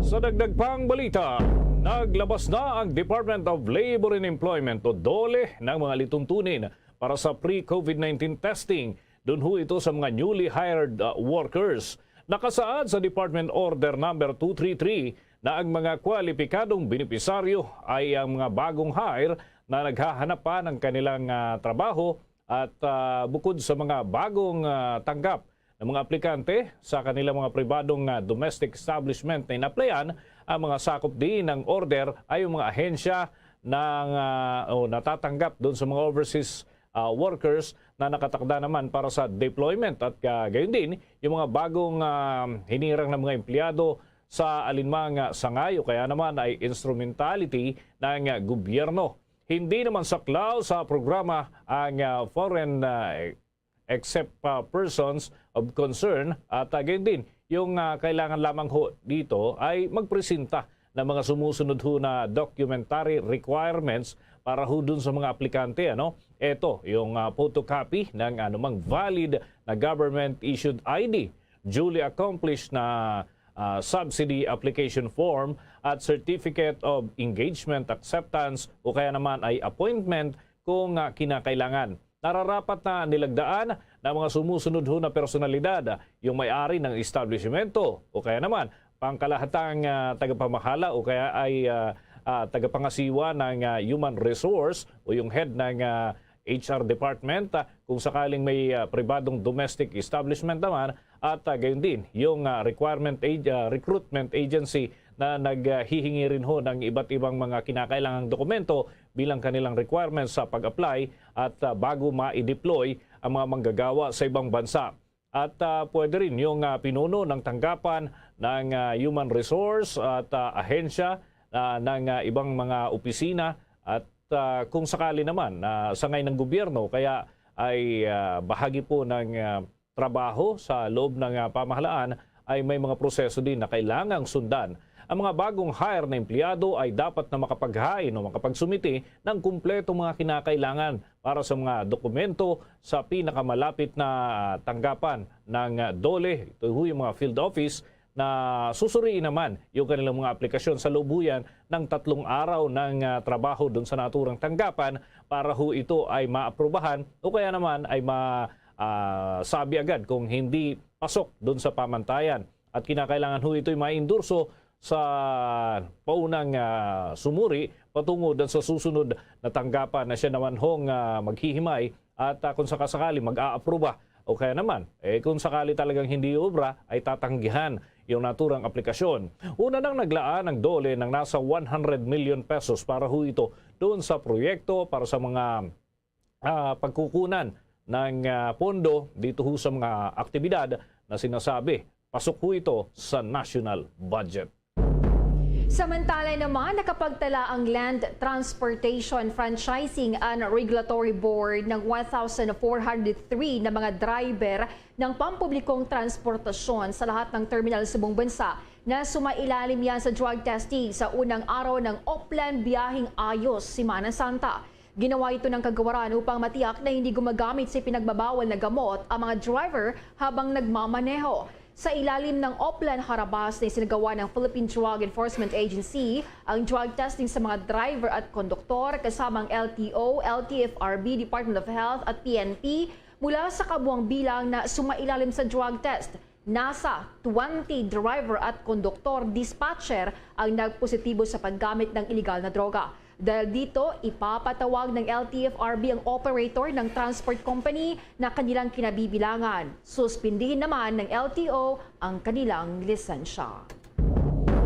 Sa dagdag pang balita, naglabas na ang Department of Labor and Employment o DOLE ng mga lituntunin para sa pre-COVID nineteen testing. Doon ho ito sa mga newly hired, uh, workers. Nakasaad sa Department Order Number two three three na ang mga kwalipikadong benepisaryo ay ang mga bagong hire na naghahanap pa ng kanilang, ah, trabaho at, ah, bukod sa mga bagong, ah, tanggap ng mga aplikante sa kanilang mga pribadong, ah, domestic establishment na inaplayan, ang mga sakop din ng order ay yung mga ahensya ng, ah, o natatanggap doon sa mga overseas, ah, workers na nakatakda naman para sa deployment at, ah, gayon din yung mga bagong, ah, hinirang ng mga empleyado sa alinmang, ah, sangay o kaya naman ay instrumentality ng, ah, gobyerno. Hindi naman saklaw sa programa ang, ah, foreign, ah, except, ah, persons of concern at, ah, gayon din yung, ah, kailangan lamang ho dito ay magpresenta ng mga sumusunod ho na documentary requirements para ho dun sa mga aplikante, ano? Ito, yung, ah, photocopy ng anumang valid na government-issued I D, duly accomplished na, ah, subsidy application form at certificate of engagement acceptance o kaya naman ay appointment kung, ah, kinakailangan. Nararapat na nilagdaan ng mga sumusunod ho na personalidad, yung may-ari ng establishmento o kaya naman pangkalahatang, ah, tagapamahala o kaya ay, ah, ah, tagapangasiwa ng, ah, human resource o yung head ng, ah, H R department, ah, kung sakaling may, ah, pribadong domestic establishment naman at, ah, gayon din yung, ah, requirement ag-, ah, recruitment agency na naghihingi rin ho ng iba't ibang mga kinakailangang dokumento bilang kanilang requirements sa pag-apply at, ah, bago ma-deploy ang mga manggagawa sa ibang bansa. At, ah, pwede rin yung, ah, pinuno ng tanggapan ng, ah, human resource at, ah, ahensya, ah, ng, ah, ibang mga opisina at, ah, kung sakali naman na sangay ng gobyerno kaya ay, ah, bahagi po ng, ah, trabaho sa loob ng, ah, pamahalaan ay may mga proseso din na kailangang sundan. Ang mga bagong hire na empleyado ay dapat na makapaghain o makapagsumite ng kumpletong mga kinakailangan para sa mga dokumento sa pinakamalapit na tanggapan ng DOLE. Ito ho yung mga field office na susuriin naman yung kanilang mga aplikasyon sa loob ho yan ng tatlong araw ng, ah, trabaho dun sa naturang tanggapan para ho ito ay maaprubahan o kaya naman ay ma-, ah, sabi agad kung hindi pasok dun sa pamantayan. At kinakailangan ho ito'y maindurso sa paunang, ah, sumuri patungo dun sa susunod na tanggapan na siya naman hong, ah, maghihimay at, ah, kung sakasakali mag-aapruba o kaya naman, eh, kung sakali talagang hindi obra, ay tatanggihan yung naturang aplikasyon. Una nang naglaan ng DOLE ng nasa one hundred million pesos para ho ito doon sa proyekto para sa mga, ah, pagkukunan ng, ah, pondo dito ho sa mga aktibidad na sinasabi pasok ho ito sa national budget. Samantala naman, nakapagtala ang Land Transportation Franchising and Regulatory Board ng one thousand four hundred three na mga driver ng pampublikong transportasyon sa lahat ng terminal sa buong bansa na sumailalim yan sa drug testing sa unang araw ng Oplan Biyaheng Ayos, Semana Santa. Ginawa ito ng kagawaran upang matiyak na hindi gumagamit sa pinagbabawal na gamot ang mga driver habang nagmamaneho. Sa ilalim ng Oplan Harabas na isinagawa ng Philippine Drug Enforcement Agency ang drug testing sa mga driver at konduktor, kasama ang L T O, L T F R B, Department of Health at P N P, mula sa kabuang bilang na sumailalim sa drug test, nasa twenty driver at konduktor dispatcher ang nagpositibo sa paggamit ng iligal na droga. Dahil dito, ipapatawag ng L T F R B ang operator ng transport company na kanilang kinabibilangan. Suspindihin naman ng L T O ang kanilang lisensya.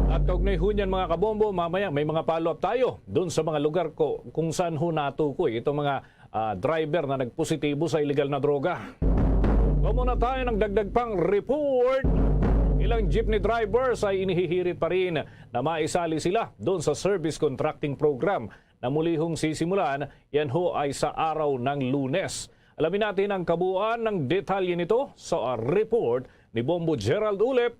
At kaugnay ho niyan, mga kabombo, mamaya may mga follow-up tayo dun sa mga lugar ko kung saan ho natukoy itong mga, ah, driver na nagpositibo sa iligal na droga. Kuha muna tayo ng dagdag pang report. Ilang jeepney drivers ay inihihirit pa rin na maisali sila doon sa service contracting program na muli hong sisimulan, yan ho ay sa araw ng Lunes. Alamin natin ang kabuuan ng detalye nito sa report ni Bombo Gerald Ulep.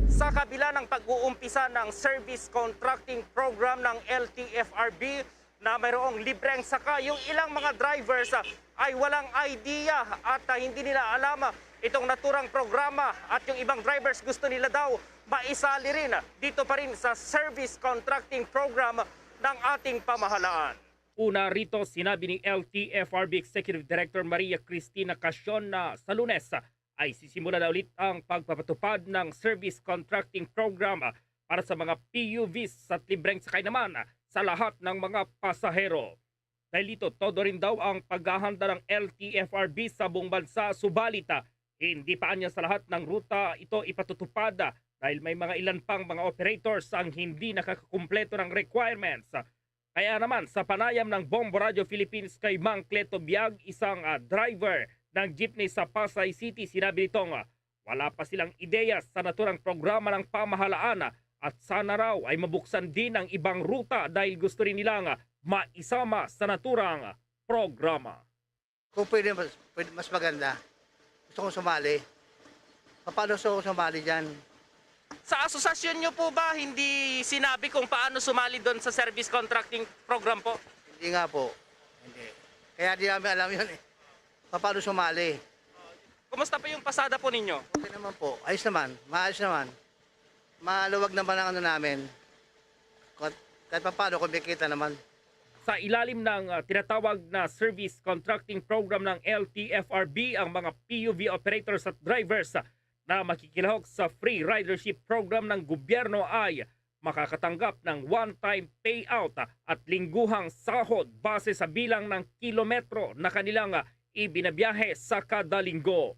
Sa kabila ng pag-uumpisa ng service contracting program ng L T F R B na mayroong libreng sakay, yung ilang mga drivers, ah, ay walang idea at, ah, hindi nila alam, ah, itong naturang programa, at yung ibang drivers gusto nila daw maisali rin, ah, dito pa rin sa service contracting program ng ating pamahalaan. Una rito, sinabi ni L T F R B Executive Director Maria Cristina Casion na sa Lunes, ah, ay sisimula na ulit ang pagpapatupad ng service contracting program, ah, para sa mga P U Vs at libreng sakay naman, ah, sa lahat ng mga pasahero. Dahil dito, todo rin daw ang paghahanda ng L T F R B sa buong bansa, subalit, ah, hindi pa anya sa lahat ng ruta ito ipatutupad, ah, dahil may mga ilan pang mga operators ang hindi nakakakumpleto ng requirements. Kaya naman, sa panayam ng Bombo Radio Philippines kay Mang Cleto Biag, isang, ah, driver ng jeepney sa Pasay City, sinabi nitong, ah, wala pa silang ideya sa naturang programa ng pamahalaan, ah, at sana raw ay mabuksan din ang ibang ruta dahil gusto rin nilang, ah, maisama sa naturang programa. Kung pwede, mas, pwede, mas maganda. Gusto kong sumali. Paano gusto ko sumali dyan? Sa asosasyon nyo po ba, hindi sinabi kung paano sumali doon sa service contracting program po? Hindi nga po. Hindi. Kaya di namin alam yun eh. Paano sumali? Kumusta po yung pasada po ninyo? Okay naman po. Ayos naman. Maayos naman. Maluwag naman ang ano namin. Kahit, kahit paano, kumikita naman. Sa ilalim ng, ah, tinatawag na service contracting program ng L T F R B, ang mga P U V operators at drivers, ah, na makikilahok sa free ridership program ng gobyerno ay makakatanggap ng one-time payout, ah, at lingguhang sahod base sa bilang ng kilometro na kanilang, ah, ibinabiyahe sa kada linggo.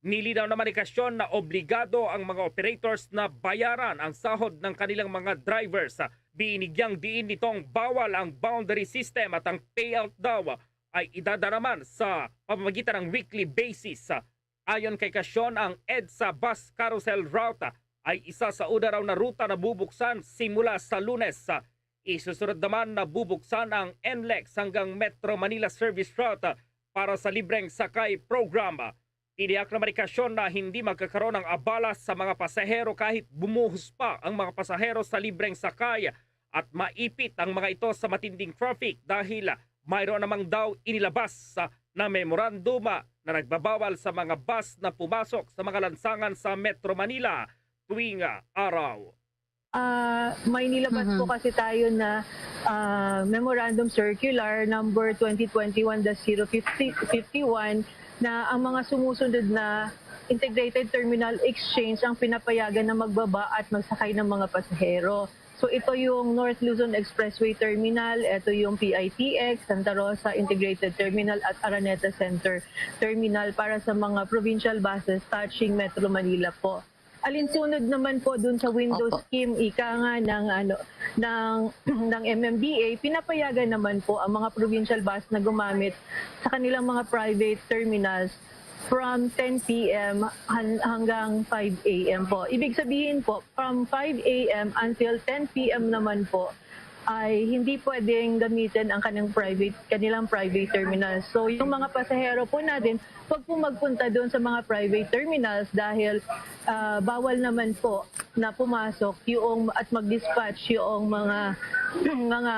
Nilinaw naman ni Casion na obligado ang mga operators na bayaran ang sahod ng kanilang mga drivers. Binigyang diin nitong bawal ang boundary system at ang payout daw ay idadaraman sa pamamagitan ng weekly basis. Ayon kay Casion, ang EDSA bus carousel route ay isa sa una raw na ruta na bubuksan simula sa Lunes. Isusunod naman na bubuksan ang NLEX hanggang Metro Manila Service Route para sa libreng sakay program. Tiniyak naman ni Casion na hindi magkakaroon ng abala sa mga pasahero kahit bumuhos pa ang mga pasahero sa libreng sakay at maipit ang mga ito sa matinding traffic dahil mayroon namang daw inilabas, ah, na memorandum, ah, na nagbabawal sa mga bus na pumasok sa mga lansangan sa Metro Manila tuwing, ah, araw. Ah, may nilabas po kasi tayo na, ah, memorandum circular number twenty twenty-one dash zero fifty, fifty-one na ang mga sumusunod na integrated terminal exchange ang pinapayagan na magbaba at magsakay ng mga pasahero. So ito yung North Luzon Expressway Terminal, ito yung P I T X, Santa Rosa Integrated Terminal at Araneta Center Terminal para sa mga provincial buses touching Metro Manila po. Alinsunod naman po dun sa window Opo. Scheme, ika nga ng, ano, ng, ng M M D A, pinapayagan naman po ang mga provincial bus na gumamit sa kanilang mga private terminals from ten P M han- hanggang five A M po. Ibig sabihin po, from five A M until ten P M naman po, ay hindi pwedeng gamitin ang kanilang private, kanilang private terminals. So yung mga pasahero po natin, wag po magpunta doon sa mga private terminals dahil, ah, bawal naman po na pumasok yung at mag-dispatch yung mga mga,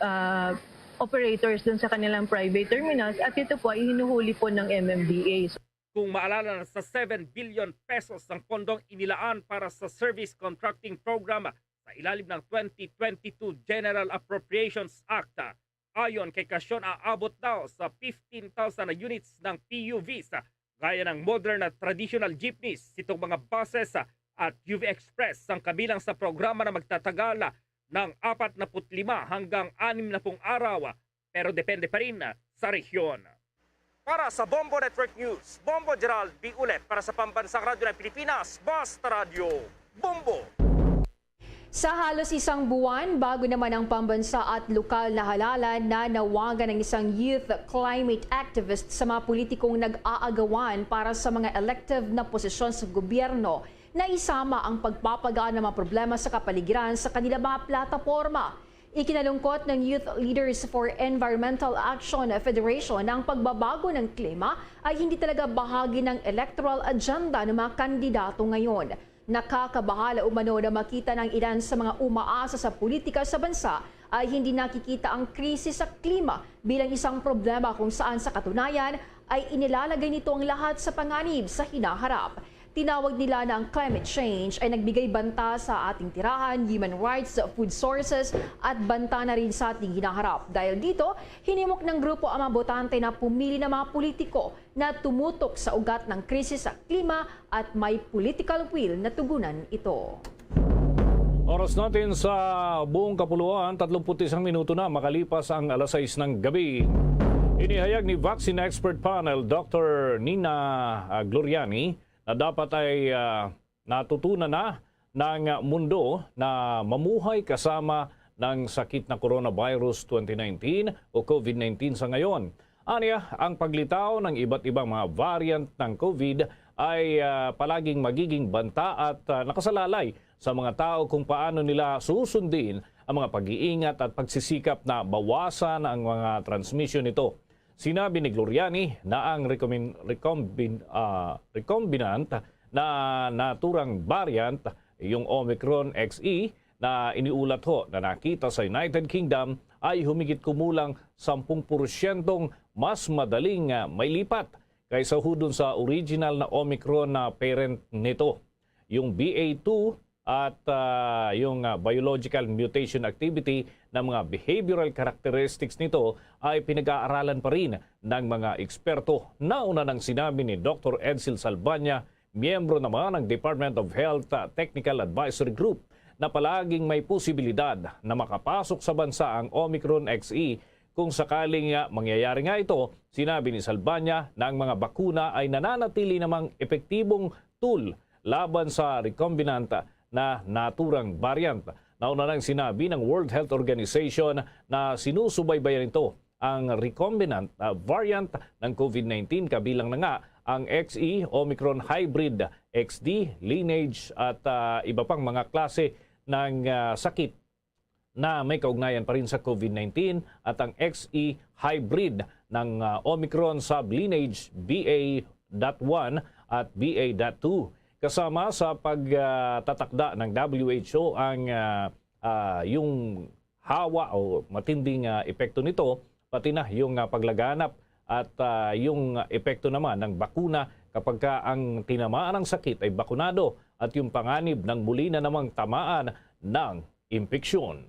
ah, operators doon sa kanilang private terminals, at ito po ay hinuhuli po ng M M D A. So, Kung maalala, na sa seven billion pesos ang pondong inilaan para sa service contracting program sa ilalim ng twenty twenty-two General Appropriations Act. Ayon kay Cascion, aabot daw sa fifteen thousand na units ng P U Vs, gaya ng modern na traditional jeepneys, sitong mga buses, at U V Express ang kabilang sa programa na magtatagal ng apat na put lima hanggang anim na pung araw, pero depende pa rin sa rehiyon. Para sa Bombo Network News, Bombo Gerald B. Ulet para sa Pambansang Radyo ng Pilipinas, Basta Radyo, Bombo! Sa halos isang buwan, bago naman ang pambansa at lokal na halalan, nanawagan ang isang youth climate activist sa mga politikong nag-aagawan para sa mga elective na posisyon sa gobyerno na isama ang pagpapagaan ng mga problema sa kapaligiran sa kanilang mga plataporma. Ikinalungkot ng Youth Leaders for Environmental Action Federation na ang pagbabago ng klima ay hindi talaga bahagi ng electoral agenda ng mga kandidato ngayon. Nakakabahala umano na makita ng ilan sa mga umaasa sa politika sa bansa ay hindi nakikita ang krisis sa klima bilang isang problema, kung saan sa katunayan ay inilalagay nito ang lahat sa panganib sa hinaharap. Tinawag nila na ang climate change ay nagbigay banta sa ating tirahan, human rights, food sources, at banta na rin sa ating hinaharap. Dahil dito, hinimok ng grupo ang mga botante na pumili ng mga politiko na tumutok sa ugat ng krisis sa klima at may political will na tugunan ito. Oras natin sa buong kapuluan, tatlumpu't isang minuto na makalipas ang alas sais ng gabi. Inihayag ni Vaccine Expert Panel Doctor Nina, ah, Gloriani na dapat ay, ah, natutunan na ng mundo na mamuhay kasama ng sakit na coronavirus twenty nineteen o COVID nineteen sa ngayon. Anya, ang paglitaw ng iba't ibang mga variant ng COVID ay, ah, palaging magiging banta at, ah, nakasalalay sa mga tao kung paano nila susundin ang mga pag-iingat at pagsisikap na bawasan ang mga transmisyon nito. Sinabi ni Gloriani na ang recombin-, recombin-, ah, recombinant na naturang variant, yung Omicron X E, na iniulat ho na nakita sa United Kingdom ay humigit kumulang sampung porsyentong mas madaling, ah, mailipat kaysa ho dun sa original na Omicron na parent nito. Yung B A two at, ah, yung, ah, biological mutation activity ng mga behavioral characteristics nito ay pinag-aaralan pa rin ng mga eksperto. Nauna nang sinabi ni Doctor Edsel Salbaña, miyembro naman ng Department of Health, ah, Technical Advisory Group, na palaging may posibilidad na makapasok sa bansa ang Omicron X E. Kung sakaling, ah, mangyayari nga ito, sinabi ni Salbaña na ang mga bakuna ay nananatili namang epektibong tool laban sa recombinant na naturang variant. Nauna nang sinabi ng World Health Organization na sinusubaybayan nito ang recombinant, ah, variant ng COVID nineteen, kabilang na nga ang X E, Omicron Hybrid, X D, Lineage, at, ah, iba pang mga klase ng, ah, sakit na may kaugnayan pa rin sa COVID nineteen, at ang X E Hybrid ng, ah, Omicron Sublineage B A dot one at B A dot two. Kasama sa pagtatakda ng W H O ang, ah, ah, yung hawa o matinding, ah, epekto nito pati na yung, ah, paglaganap at, ah, yung epekto naman ng bakuna kapag ka ang tinamaan ng sakit ay bakunado at yung panganib ng muli na namang tamaan ng impeksyon.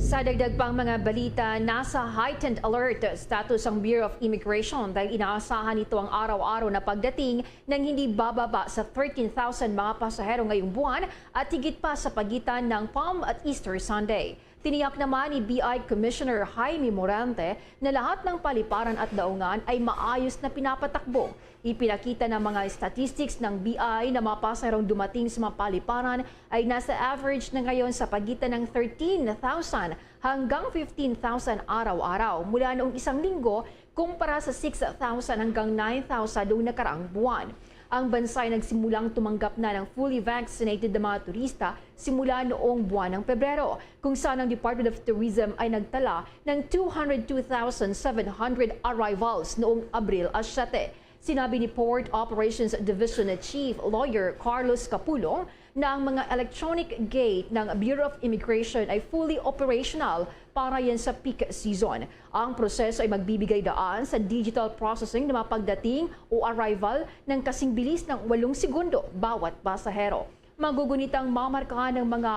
Sa dagdag pang mga balita, nasa heightened alert status ang Bureau of Immigration dahil inaasahan nito ang araw-araw na pagdating ng hindi bababa sa thirteen thousand mga pasahero ngayong buwan at higit pa sa pagitan ng Palm at Easter Sunday. Tiniyak naman ni B I Commissioner Jaime Morante na lahat ng paliparan at daungan ay maayos na pinapatakbo. Ipinakita ng mga statistics ng B I na mga pasaherong dumating sa mga paliparan ay nasa average na ngayon sa pagitan ng thirteen thousand hanggang fifteen thousand araw-araw mula noong isang linggo kumpara sa six thousand hanggang nine thousand noong nakaraang buwan. Ang bansa ay nagsimulang tumanggap na ng fully vaccinated na mga turista simula noong buwan ng Pebrero, kung saan ang Department of Tourism ay nagtala ng two hundred two thousand seven hundred arrivals noong Abril siyete. Sinabi ni Port Operations Division Chief Lawyer Carlos Capulong na ang mga electronic gate ng Bureau of Immigration ay fully operational para yan sa peak season. Ang proseso ay magbibigay daan sa digital processing ng mga pagdating o arrival ng kasing bilis ng walong segundo bawat pasahero. Magugunitang mamarkahan ng mga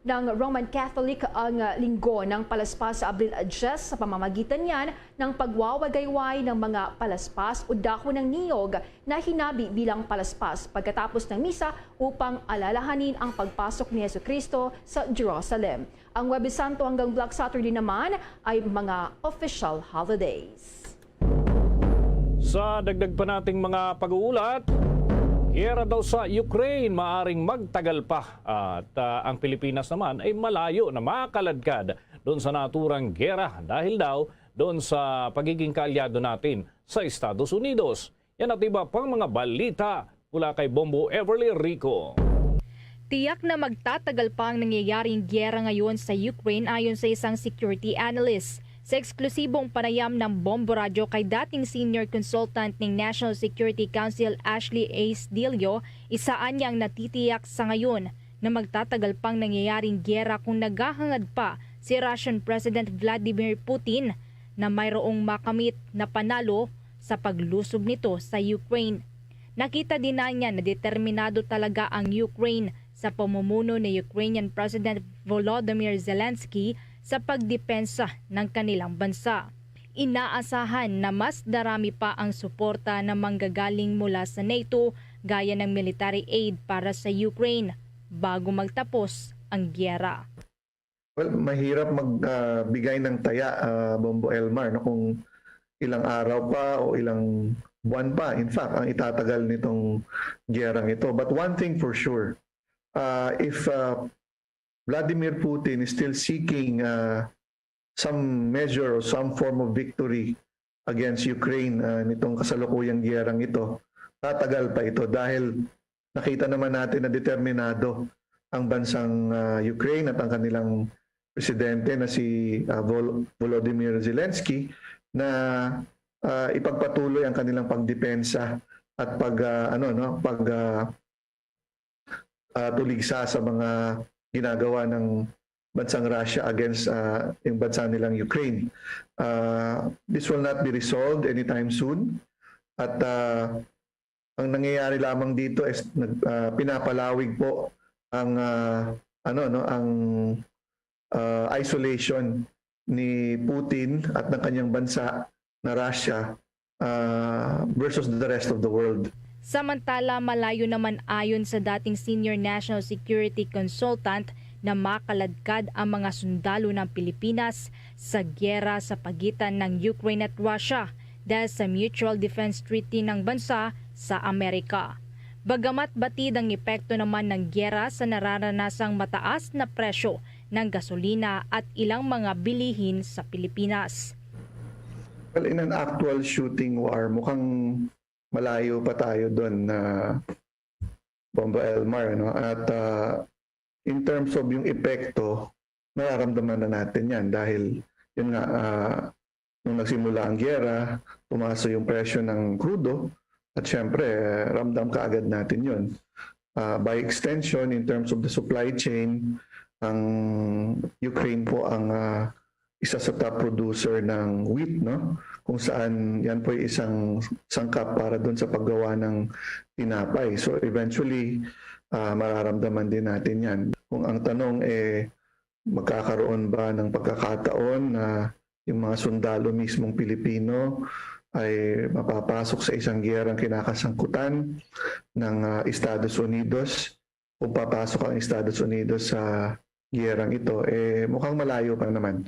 ng Roman Catholic ang, ah, Linggo ng Palaspas sa Abril diyes sa pamamagitan niyan ng pagwawagayway ng mga palaspas o dahon ng niyog na hinabi bilang palaspas pagkatapos ng misa upang alalahanin ang pagpasok ni Jesucristo sa Jerusalem. Ang Huwebes Santo hanggang Black Saturday naman ay mga official holidays. Sa dagdag pa nating mga pag-uulat, giyera daw sa Ukraine maaring magtagal pa at, ah, ang Pilipinas naman ay malayo na makaladkad doon sa naturang giyera dahil daw doon sa pagiging kaalyado natin sa Estados Unidos. Yan at iba pang mga balita mula kay Bombo Everly Rico. Tiyak na magtatagal pa ang nangyayaring giyera ngayon sa Ukraine, ayon sa isang security analyst. Sa eksklusibong panayam ng Bombo Radyo kay dating senior consultant ng National Security Council Ashley Ace Dilio, isaan niya ang natitiyak sa ngayon na magtatagal pang nangyayaring giyera kung naghahangad pa si Russian President Vladimir Putin na mayroong makamit na panalo sa paglusob nito sa Ukraine. Nakita din na niya na determinado talaga ang Ukraine sa pamumuno ni Ukrainian President Volodymyr Zelensky sa pagdepensa ng kanilang bansa. Inaasahan na mas darami pa ang suporta na manggagaling mula sa NATO, gaya ng military aid para sa Ukraine, bago magtapos ang giyera. Well, mahirap mag, ah, bigay ng taya, ah, Bombo Elmar, no, kung ilang araw pa o ilang buwan pa, in fact, ang itatagal nitong giyerang ito. But one thing for sure, ah, if, ah, Vladimir Putin is still seeking, ah, some measure or some form of victory against Ukraine, ah, nitong kasalukuyang giyerang ito, tatagal pa ito dahil nakita naman natin na determinado ang bansang, ah, Ukraine at ang kanilang presidente na si, ah, Vol-, Volodymyr Zelensky na, ah, ipagpatuloy ang kanilang pagdepensa at pag, ah, ano, no, pag, ah, ah, tuligsa sa mga ginagawa ng bansang Russia against, ah, yung bansa nilang Ukraine. Ah, this will not be resolved anytime soon. At, ah, ang nangyayari lamang dito is nag-, ah, pinapalawig po ang, ah, ano, no, ang, ah, isolation ni Putin at ng kanyang bansa na Russia, ah, versus the rest of the world. Samantala, malayo naman, ayon sa dating senior national security consultant, na makaladkad ang mga sundalo ng Pilipinas sa giyera sa pagitan ng Ukraine at Russia dahil sa Mutual Defense Treaty ng bansa sa Amerika. Bagamat batid ang epekto naman ng giyera sa nararanasang mataas na presyo ng gasolina at ilang mga bilihin sa Pilipinas. Well, in an actual shooting war, mukhang malayo pa tayo doon na Bombo Elmar, no? At, ah, in terms of yung epekto, nararamdaman na natin yan dahil, yun nga, ah, nung nagsimula ang giyera, tumaas yung presyo ng krudo at syempre, ramdam kaagad natin yun. Ah, by extension, in terms of the supply chain, ang Ukraine po ang, ah, isa sa top producer ng wheat, no? Kung saan yan po ay isang sangkap para doon sa paggawa ng tinapay. So eventually, ah, mararamdaman din natin yan. Kung ang tanong eh, magkakaroon ba ng pagkakataon na yung mga sundalo mismong Pilipino ay mapapasok sa isang giyerang kinakasangkutan ng, ah, Estados Unidos? Kung papasok ang Estados Unidos sa giyerang ito, eh, mukhang malayo pa naman.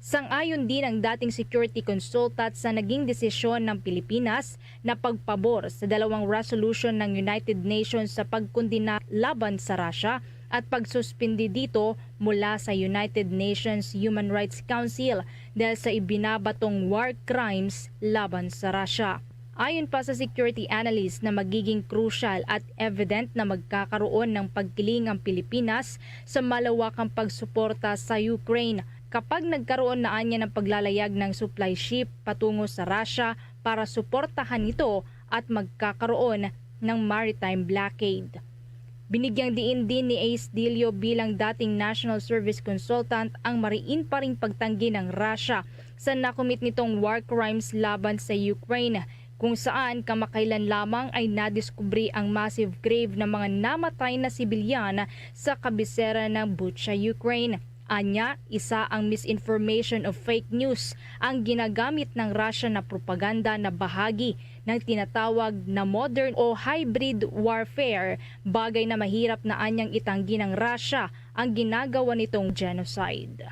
Sang-ayon din ang dating security consultant sa naging desisyon ng Pilipinas na pagpabor sa dalawang resolution ng United Nations sa pagkondena laban sa Russia at pagsuspindi dito mula sa United Nations Human Rights Council dahil sa ibinabatong war crimes laban sa Russia. Ayon pa sa security analyst na magiging crucial at evident na magkakaroon ng pagkiling ang Pilipinas sa malawakang pagsuporta sa Ukraine kapag nagkaroon na anya ng paglalayag ng supply ship patungo sa Russia para suportahan ito at magkakaroon ng maritime blockade. Binigyang diin din ni Ace Dilio bilang dating National Service Consultant ang mariin pa ring pagtanggi ng Russia sa nakumit nitong war crimes laban sa Ukraine, kung saan kamakailan lamang ay nadiskubre ang massive grave ng mga namatay na sibilyan sa kabisera ng Bucha, Ukraine. Anya, isa ang misinformation o fake news ang ginagamit ng Russia na propaganda na bahagi ng tinatawag na modern o hybrid warfare, bagay na mahirap na anyang itanggi ng Russia ang ginagawa nitong genocide.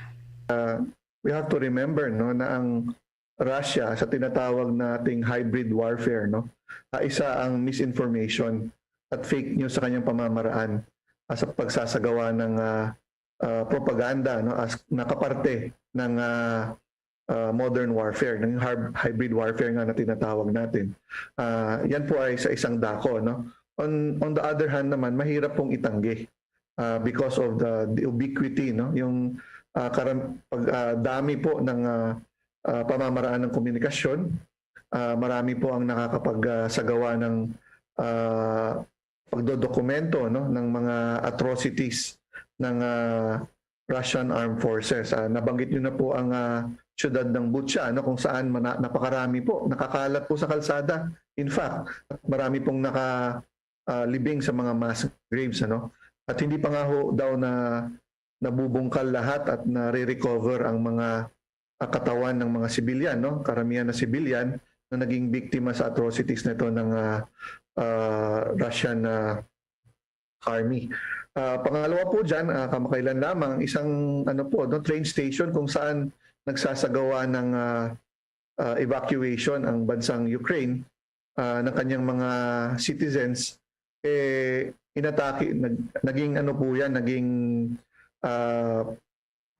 We have to remember, no, na ang Russia sa tinatawag nating hybrid warfare, no, ah, isa ang misinformation at fake news sa kanyang pamamaraan, ah, sa pagsasagawa ng, ah, ah, propaganda, no, as nakaparte ng, ah, ah, modern warfare, ng har-, hybrid warfare nga na tinatawag natin. Ah, yan po ay sa isang dako, no. On, on the other hand naman, mahirap pong itanggi, ah, because of the, the ubiquity, no, yung, ah, karam-, pag, ah, dami po ng, ah, ah, pamamaraan ng komunikasyon. Ah, marami po ang nakakapagsagawa ng, ah, pagdodokumento, no, ng mga atrocities ng, ah, Russian Armed Forces. Ah, nabanggit niyo na po ang, ah, siyudad ng Bucha, no, kung saan mana-, napakarami po, nakakalat po sa kalsada. In fact, marami pong naka, ah, libing sa mga mass graves, ano. At hindi pa nga ho daw na nabubungkal lahat at nare-recover ang mga, ah, katawan ng mga sibilyan, no? Karamihan na sibilyan na naging biktima sa atrocities na ito ng, ah, ah, Russian, ah, army. Ah, pangalawa po dyan, ah, kamakailan lamang, isang, ano po, no, train station kung saan nagsasagawa ng, ah, ah, evacuation ang bansang Ukraine, ah, ng kanyang mga citizens, eh, inatake, nag-, naging ano po yan, naging, ah,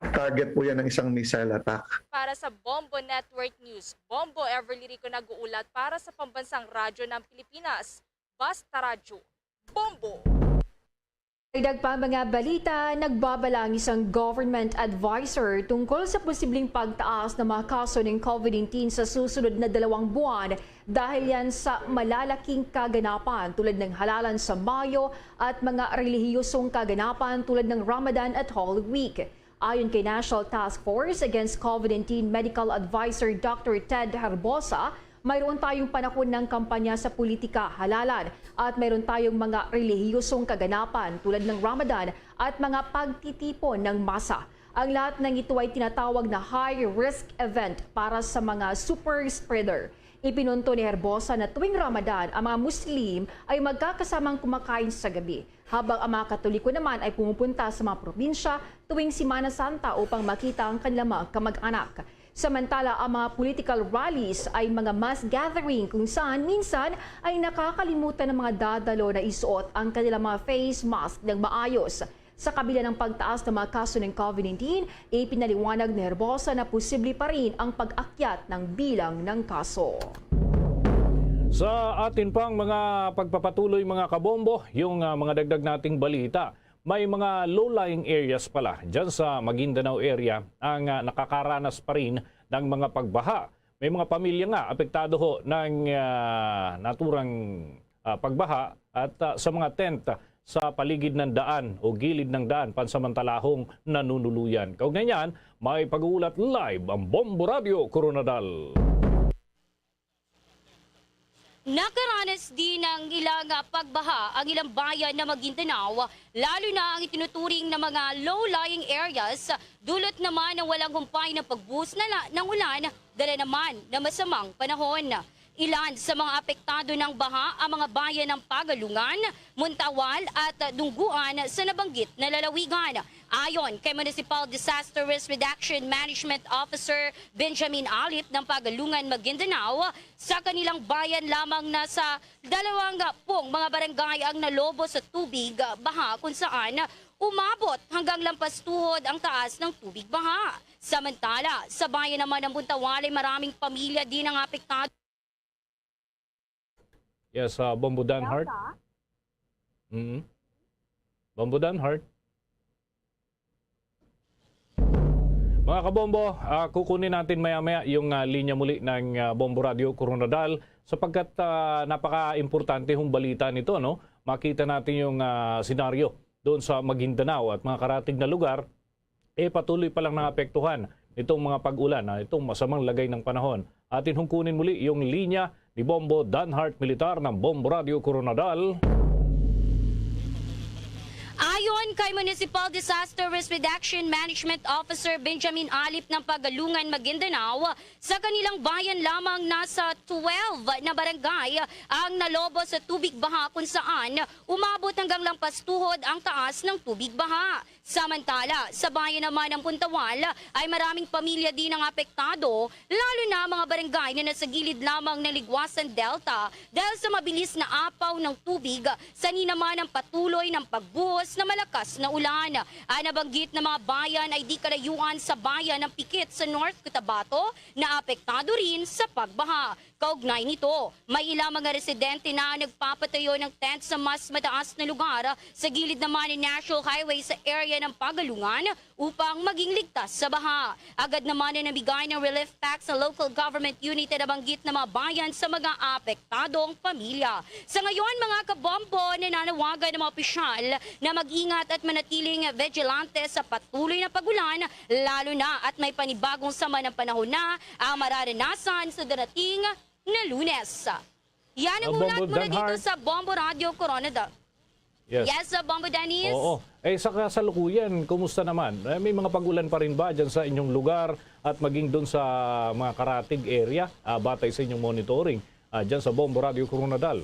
target po yan ng isang missile attack. Para sa Bombo Network News, Bombo Everly Rico nag-uulat para sa Pambansang Radyo ng Pilipinas, Basta Radyo, Bombo! Dagdag pa mga balita, nagbabala ang isang government advisor tungkol sa posibleng pagtaas ng mga kaso ng COVID nineteen sa susunod na dalawang buwan dahil yan sa malalaking kaganapan tulad ng halalan sa Mayo at mga relihiyosong kaganapan tulad ng Ramadan at Holy Week. Ayon kay National Task Force Against COVID nineteen Medical Advisor Doctor Ted Herbosa, mayroon tayong panahon ng kampanya sa politika, halalan, at mayroon tayong mga relihiyosong kaganapan tulad ng Ramadan at mga pagtitipon ng masa. Ang lahat ng ito ay tinatawag na high-risk event para sa mga super spreader. Ipinunto ni Herbosa na tuwing Ramadan, ang mga Muslim ay magkakasamang kumakain sa gabi, habang ang mga Katoliko naman ay pumupunta sa mga probinsya tuwing Semana Santa upang makita ang kanilang mga kamag-anak. Samantala, ang mga political rallies ay mga mass gathering kung saan minsan ay nakakalimutan ng mga dadalo na isuot ang kanilang mga face mask ng maayos. Sa kabila ng pagtaas ng mga kaso ng COVID nineteen, ipinaliwanag ni Herbosa na posible pa rin ang pag-akyat ng bilang ng kaso. Sa atin pang mga pagpapatuloy, mga kabombo, yung, ah, mga dagdag nating balita. May mga low-lying areas pala dyan sa Maguindanao area ang, ah, nakakaranas pa rin ng mga pagbaha. May mga pamilya nga apektado ho ng, ah, naturang, ah, pagbaha at, ah, sa mga tent, ah, sa paligid ng daan o gilid ng daan pansamantalahong nanunuluyan. Kaugnay niyan, may pag-uulat live ang Bombo Radio Koronadal. Nakaranas din ng ilang pagbaha ang ilang bayan ng Maguindanao, lalo na ang itinuturing na mga low-lying areas, dulot naman ng walang humpay na pagbuhos na la-, ng ulan, dala naman ng masamang panahon. Ilan sa mga apektado ng baha ang mga bayan ng Pagalungan, Muntawal at Dungguan sa nabanggit na lalawigan. Ayon kay Municipal Disaster Risk Reduction Management Officer Benjamin Alip ng Pagalungan, Maguindanao, sa kanilang bayan lamang nasa dalawang pung mga barangay ang nalobo sa tubig baha, kung saan umabot hanggang lampas tuhod ang taas ng tubig baha. Samantala, sa bayan naman ng Muntawal ay maraming pamilya din ang apektado. Yes, uh, Bombo Danhart. Delta? Mm. Bombo Danhart. Mga kabombo, ah, kukunin natin maya-maya yung, ah, linya muli ng, ah, Bombo Radio Koronadal sapagkat, ah, napaka-importante hong balita nito, no? Makita natin yung, ah, senaryo doon sa Maguindanao at mga karatig na lugar, eh, patuloy pa lang naapektuhan nitong mga pag-ulan, ah, itong masamang lagay ng panahon. Atin hong kunin muli yung linya ni Bombo Danhart Militar ng Bombo Radio Koronadal. Ayon kay Municipal Disaster Risk Reduction Management Officer Benjamin Alip ng Pagalungan, Maguindanao, sa kanilang bayan lamang nasa twelve na barangay ang nalobo sa tubig baha, kung saan umabot hanggang lampas tuhod ang taas ng tubig baha. Samantala, sa bayan naman ng Puntawal ay maraming pamilya din ang apektado, lalo na ang mga barangay na nasa gilid lamang ng Ligwasan Delta dahil sa mabilis na apaw ng tubig, sanhi naman ang patuloy ng pagbuhos na malakas na ulan. Ang nabanggit na mga bayan ay di kalayuan sa bayan ng Pikit sa North Cotabato na apektado rin sa pagbaha. Kaugnay nito, may ilang mga residente na nagpapatayo ng tent sa mas mataas na lugar sa gilid naman ng National Highway sa area ng Pagalungan upang maging ligtas sa baha. Agad naman na nabigay ng relief pack sa local government unit na nabanggit na mga bayan sa mga apektadong pamilya. Sa ngayon, mga kabombo, nananawagan ang mga opisyal na mag-ingat at manatiling vigilante sa patuloy na pag-ulan, lalo na at may panibagong sama ng panahon na ang mararanasan sa darating na Lunes. Yan ang Ah, ulat Bombo mula dito Danhart. Sa Bombo Radio Coronadal. Yes. Yes, uh, Bombo Dennis. Oo. Eh, sa kasalukuyan, kumusta naman? Eh, may mga pag-ulan pa rin ba dyan sa inyong lugar at maging dun sa mga karatig area, ah, batay sa inyong monitoring, ah, dyan sa Bombo Radio Coronadal?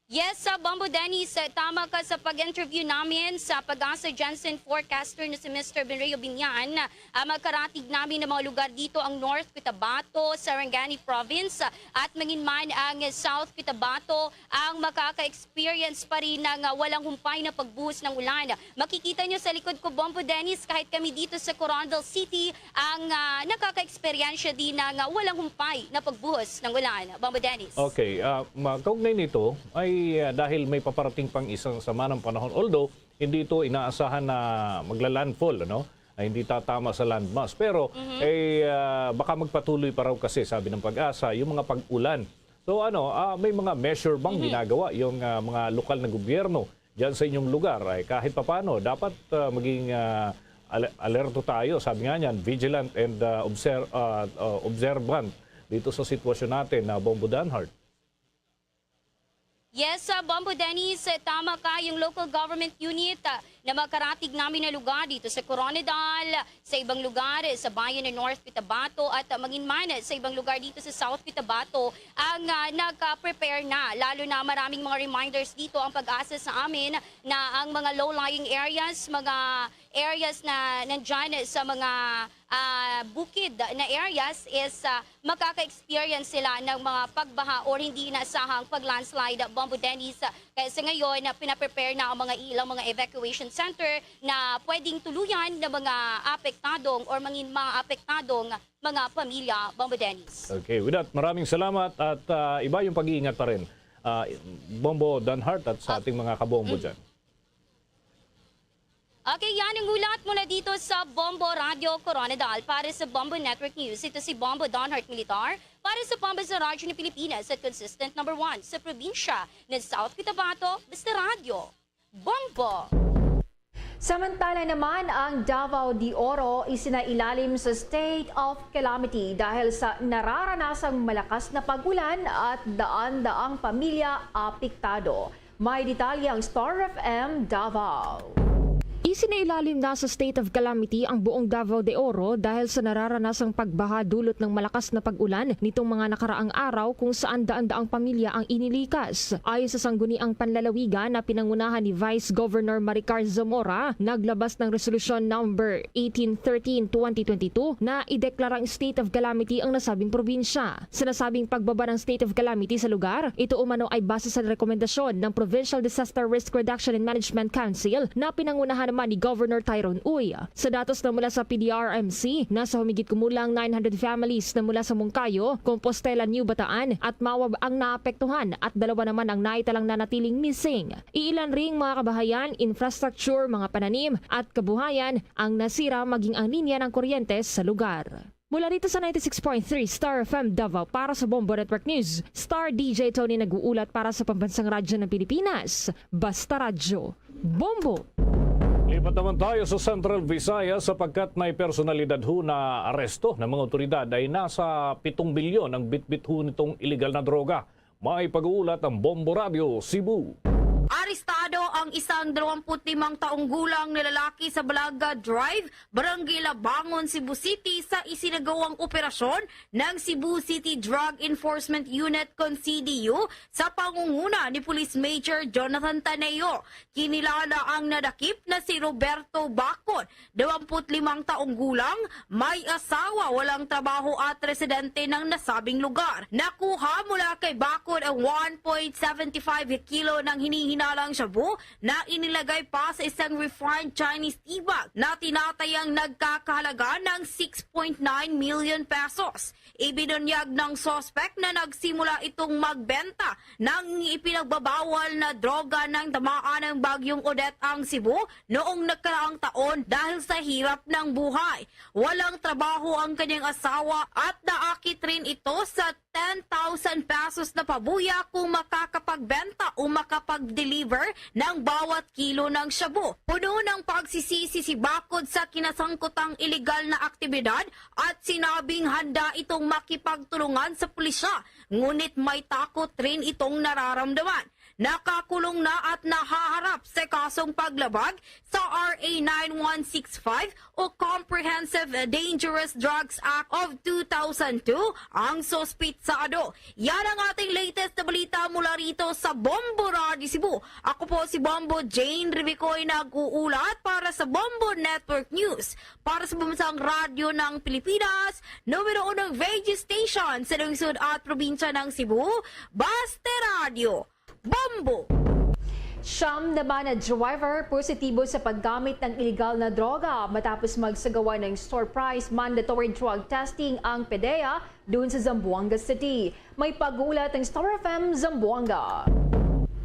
Yes, sa Bombo Dennis, eh, tama ka sa pag-interview namin sa Pag-asa Jensen forecaster na si Mister Benreo Binyan. Ang magkaratig namin ng mga lugar dito ang North Cotabato, Sarangani Province, at manginman ang South Cotabato ang makaka-experience pa rin ng, ah, walang humpay na pagbuhos ng ulan. Makikita nyo sa likod ko, Bombo Dennis, kahit kami dito sa Coronadal City, ang, ah, nakaka-eksperyensya din ng, ah, walang humpay na pagbuhos ng ulan. Bombo Dennis. Okay, ah, ma-, kaugnay nito ay, ah, dahil may paparating pang isang sama ng panahon, although hindi ito inaasahan na magla-landfall, ano? Ay hindi tatama sa landmass. Pero, Mhm. eh, ah, baka magpatuloy pa raw kasi, sabi ng Pag-asa, yung mga pag-ulan. So, ano, ah, may mga measure bang Mhm. ginagawa yung, ah, mga lokal na gobyerno diyan sa inyong lugar? Ay, kahit papaano, dapat, ah, maging, ah, ale-, alerto tayo, sabi nga niyan, vigilant and, ah, obser-, ah, ah, observant dito sa sitwasyon natin na Bombo Danhart. Yes, uh, Bombo Dennis, uh, tama ka, yung local government unit, uh, na makaratig namin na lugar dito sa Coronadal, sa ibang lugar, uh, sa bayan ng North Cotabato, at, uh, manginman, uh, sa ibang lugar dito sa South Cotabato, ang, uh, nagka-prepare na. Lalo na maraming mga reminders dito ang Pag-asa sa amin na ang mga low-lying areas, mga areas na nandyan sa mga, ah, bukid na areas is, ah, makaka-experience sila ng mga pagbaha or hindi inaasahang pag-landslide, Bombo Dennis. Kaya sa ngayon, ah, pinaprepare na ang mga ilang mga evacuation center na pwedeng tuluyan ng mga apektadong or mangin-, mga apektadong mga pamilya, Bombo Dennis. Okay, with that, maraming salamat at, ah, iba yung pag-iingat pa rin, ah, Bombo Danhart at sa Ah, ating mga kabombo mm. dyan. Okay, yan ang ulat mula dito sa Bombo Radio Koronadal. Para sa Bombo Network News, ito si Bombo Donhart Militar para sa Pambansang Radyo ng Pilipinas at consistent number one sa probinsya ng South Cotabato, basta radyo. Bombo! Samantala naman, ang Davao de Oro isinailalim sa state of calamity dahil sa nararanasang malakas na pag-ulan at daan-daang pamilya apektado. May detalye ang Star F M Davao. Isinailalim na sa state of calamity ang buong Davao de Oro dahil sa nararanasang pagbaha dulot ng malakas na pag-ulan nitong mga nakaraang araw, kung saan daan-daang pamilya ang inilikas. Ayon sa Sangguniang Panlalawigan na pinangunahan ni Vice Governor Maricar Zamora, naglabas ng Resolusyon Number eighteen thirteen twenty twenty-two na ideklara ang state of calamity ang nasabing probinsya. Sa nasabing pagbaba ng state of calamity sa lugar, ito umano ay base sa rekomendasyon ng Provincial Disaster Risk Reduction and Management Council na pinangunahan naman ni Governor Tyron Uy. Sa datos na mula sa P D R M C, nasa humigit kumulang nine hundred families na mula sa Monkayo, Compostela, New Bataan at Mawab ang naapektuhan at dalawa naman ang naitalang nanatiling missing. Iilan ring mga kabahayan, infrastructure, mga pananim at kabuhayan ang nasira, maging ang linya ng kuryente sa lugar. Mula rito sa ninety-six point three Star F M Davao, para sa Bombo Network News, Star D J Tony nag-uulat para sa Pambansang Radyo ng Pilipinas, Basta Radyo, Bombo! Lipat naman tayo sa Central Visayas, sapagkat may personalidad ho na aresto ng mga otoridad. Ay nasa pitong bilyon ang bitbit ho nitong iligal na droga. May pag-uulat ang Bombo Radyo Cebu. Arestado ang isang dalawampu't limang taong gulang na lalaki sa Balaga Drive, Barangay Labangon, Cebu City, sa isinagawang operasyon ng Cebu City Drug Enforcement Unit, kon C D U, sa pangunguna ni Police Major Jonathan Taneo. Kinilala ang nadakip na si Roberto Bacon, dalawampu't limang taong gulang, may asawa, walang trabaho at residente ng nasabing lugar. Nakuha mula kay Bacon ang one point seven five kilo ng hinihinalang shabu na inilagay pa sa isang refined Chinese tea bag na tinatayang nagkakahalaga ng six point nine million pesos. Ibinunyag ng suspek na nagsimula itong magbenta ng ipinagbabawal na droga nang tamaan ng Bagyong Odette ang Cebu noong nakaraang taon dahil sa hirap ng buhay. Walang trabaho ang kanyang asawa at naakit rin ito sa ten thousand pesos na pabuya kung makakapagbenta o makapag-deliver ng bawat kilo ng shabu. Puno ng pagsisisi si Bacon sa kinasangkutang iligal na aktibidad at sinabing handa itong makipagtulungan sa pulisya, ngunit may takot rin itong nararamdaman. Nakakulong na at nahaharap sa kasong paglabag sa R A nine one six five o Comprehensive Dangerous Drugs Act of two thousand two ang suspitsado. Yan ang ating latest na balita mula rito sa Bombo Radyo Cebu. Ako po si Bombo Jane Rivicoy, nag-uulat para sa Bombo Network News. Para sa Pambansang Radyo ng Pilipinas, numero unong radio station sa lungsod at probinsya ng Cebu, Basta Radyo, Bombo! Siyam naman na driver positibo sa paggamit ng iligal na droga matapos magsagawa ng surprise mandatory drug testing ang PDEA doon sa Zamboanga City. May pag-uulat ang Star F M Zamboanga.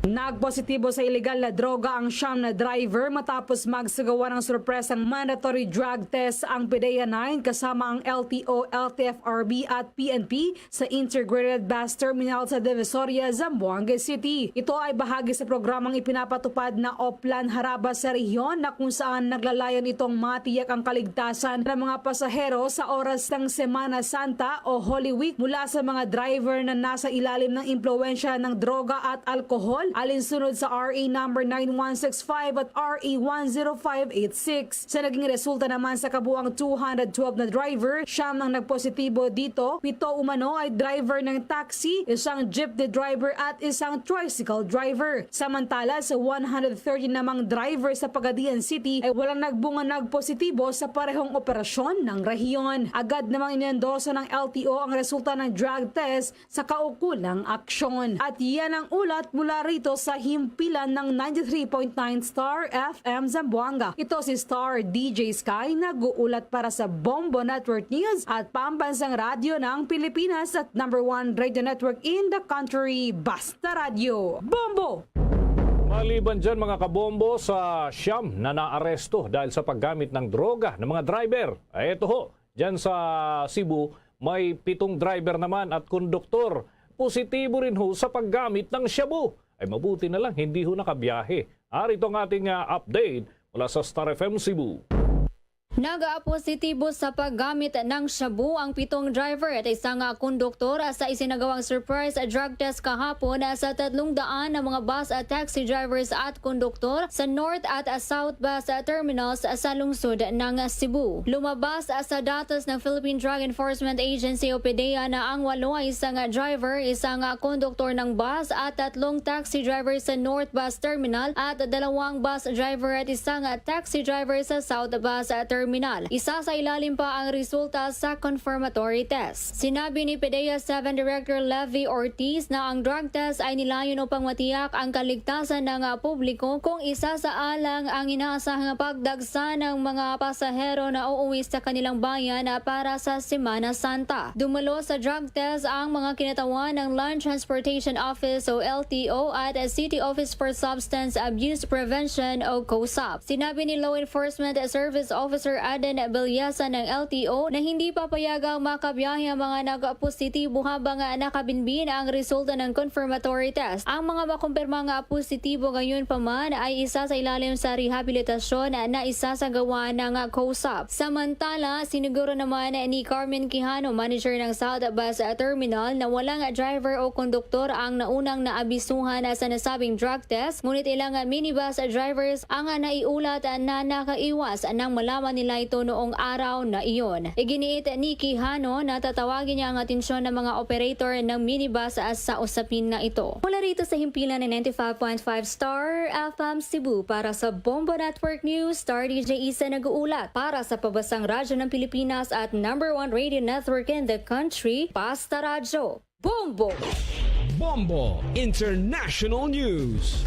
Nagpositibo sa iligal na droga ang siyam na driver matapos magsagawa ng sorpresang mandatory drug test ang PDEA nine kasama ang L T O, L T F R B at P N P sa Integrated Bus Terminal sa Divisoria, Zamboanga City. Ito ay bahagi sa programang ipinapatupad na Oplan Haraba sa rehiyon, na kung saan naglalayon itong matiyak ang kaligtasan ng mga pasahero sa oras ng Semana Santa o Holy Week mula sa mga driver na nasa ilalim ng impluwensya ng droga at alkohol, alinsunod sa R A number nine one six five at R A one zero five eight six. Sa naging resulta naman, sa kabuang two hundred twelve na driver, siyam ang nagpositibo dito. Pito umano ay driver ng taxi, isang jeepney driver at isang tricycle driver. Samantala, sa one hundred thirty namang driver sa Pagadian City ay walang nagbunga nagpositibo sa parehong operasyon ng rehiyon. Agad namang inendorso ng L T O ang resulta ng drug test sa kaukulang aksyon. At yan ang ulat mula rito sa himpilan ng ninety-three point nine Star F M Zamboanga. Ito si Star D J Sky, nag-uulat para sa Bombo Network News at Pambansang Radyo ng Pilipinas at number one radio network in the country, Basta Radyo. Bombo! Maliban dyan, mga kabombo, sa siyam na naaresto dahil sa paggamit ng droga ng mga driver. Ay, ito ho, dyan sa Cebu, may pitong driver naman at konduktor positibo rin ho sa paggamit ng shabu. Ay, mabuti na lang, hindi ho nakabiyahe. Arito ang ating, ah, update mula sa Star F M Cebu. Nagapositibo sa paggamit ng shabu ang pitong driver at isang konduktor sa isinagawang surprise drug test kahapon sa tatlong daan na mga bus at taxi drivers at konduktor sa North at South Bus Terminals sa lungsod ng Cebu. Lumabas sa datos ng Philippine Drug Enforcement Agency o PDEA na ang walo ay isang driver, isang konduktor ng bus at tatlong taxi driver sa North Bus Terminal at dalawang bus driver at isang taxi driver sa South Bus Terminal. Isa sa ilalim pa ang resulta sa confirmatory test. Sinabi ni PDEA seven Director Levy Ortiz na ang drug test ay nilayon upang matiyak ang kaligtasan ng, ah, publiko kung isasaalang ang inaasahang pagdagsa ng mga pasahero na uuwi sa kanilang bayan, ah, para sa Semana Santa. Dumalo sa drug test ang mga kinatawan ng Land Transportation Office o L T O at City Office for Substance Abuse Prevention o COSAP. Sinabi ni Law Enforcement Service Officer Aden Belyasa ng L T O na hindi papayagang makabiyahe ang mga nagpositibo habang nakabinbin ang resulta ng confirmatory test. Ang mga makumpirma nga positibo gayon pa man ay isa sa ilalim sa rehabilitasyon na isasagawa ng COSAP. Samantala, siniguro naman ni Carmen Quijano, manager ng South Bus Terminal, na walang driver o konduktor ang naunang naabisuhan sa nasabing drug test, ngunit ilang minibus drivers ang naiulat na nakaiwas nang malaman nila ito noong araw na iyon. Iginiit ni Quijano na tatawagin niya ang atensyon ng mga operator ng minibus sa usapin na ito. Mula rito sa himpilan ng ninety-five point five Star F M Cebu, para sa Bombo Network News, Star D J Isa nag-uulat. Para sa pabasang radyo ng Pilipinas at number one radio network in the country, Basta Radyo, Bombo! Bombo International News.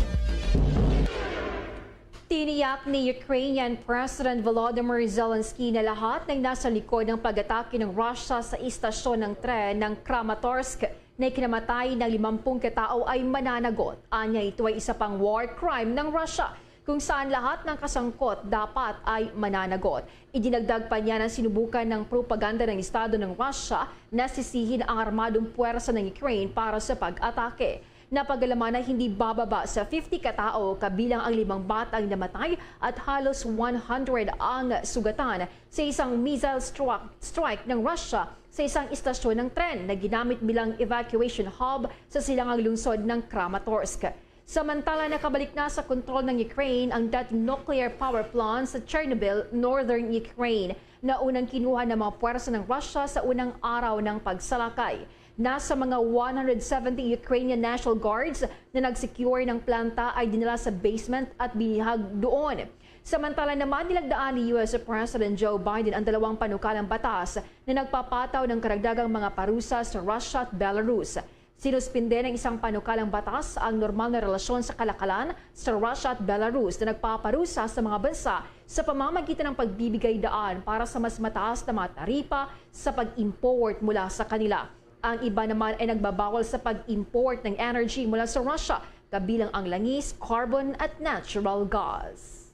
Tiniyak ni Ukrainian President Volodymyr Zelensky na lahat ng nasa likod ng pag-atake ng Russia sa istasyon ng tren ng Kramatorsk na ikinamatay ng limampung katao ay mananagot. Anya, ito ay isa pang war crime ng Russia, kung saan lahat ng kasangkot dapat ay mananagot. Idinagdag pa niya na sinubukan ng propaganda ng Estado ng Russia na sisihin ang armadong puwersa ng Ukraine para sa pag-atake. Napagalaman na hindi bababa sa fifty katao, kabilang ang limang batang namatay at halos one hundred ang sugatan sa isang missile struck, strike ng Russia sa isang istasyon ng tren na ginamit bilang evacuation hub sa silangang lungsod ng Kramatorsk. Samantala, nakabalik na sa kontrol ng Ukraine ang dating nuclear power plant sa Chernobyl, northern Ukraine, na unang kinuha ng mga puwersa ng Russia sa unang araw ng pagsalakay. Nasa mga one hundred seventy Ukrainian National Guards na nag-secure ng planta ay dinala sa basement at binihag doon. Samantala naman, nilagdaan ni U S President Joe Biden ang dalawang panukalang batas na nagpapataw ng karagdagang mga parusa sa Russia at Belarus. Sinuspinde ng isang panukalang batas ang normal na relasyon sa kalakalan sa Russia at Belarus na nagpaparusa sa mga bansa sa pamamagitan ng pagbibigay daan para sa mas mataas na mga taripa sa pag-import mula sa kanila. Ang iba naman ay nagbabawal sa pag-import ng energy mula sa Russia, kabilang ang langis, carbon at natural gas.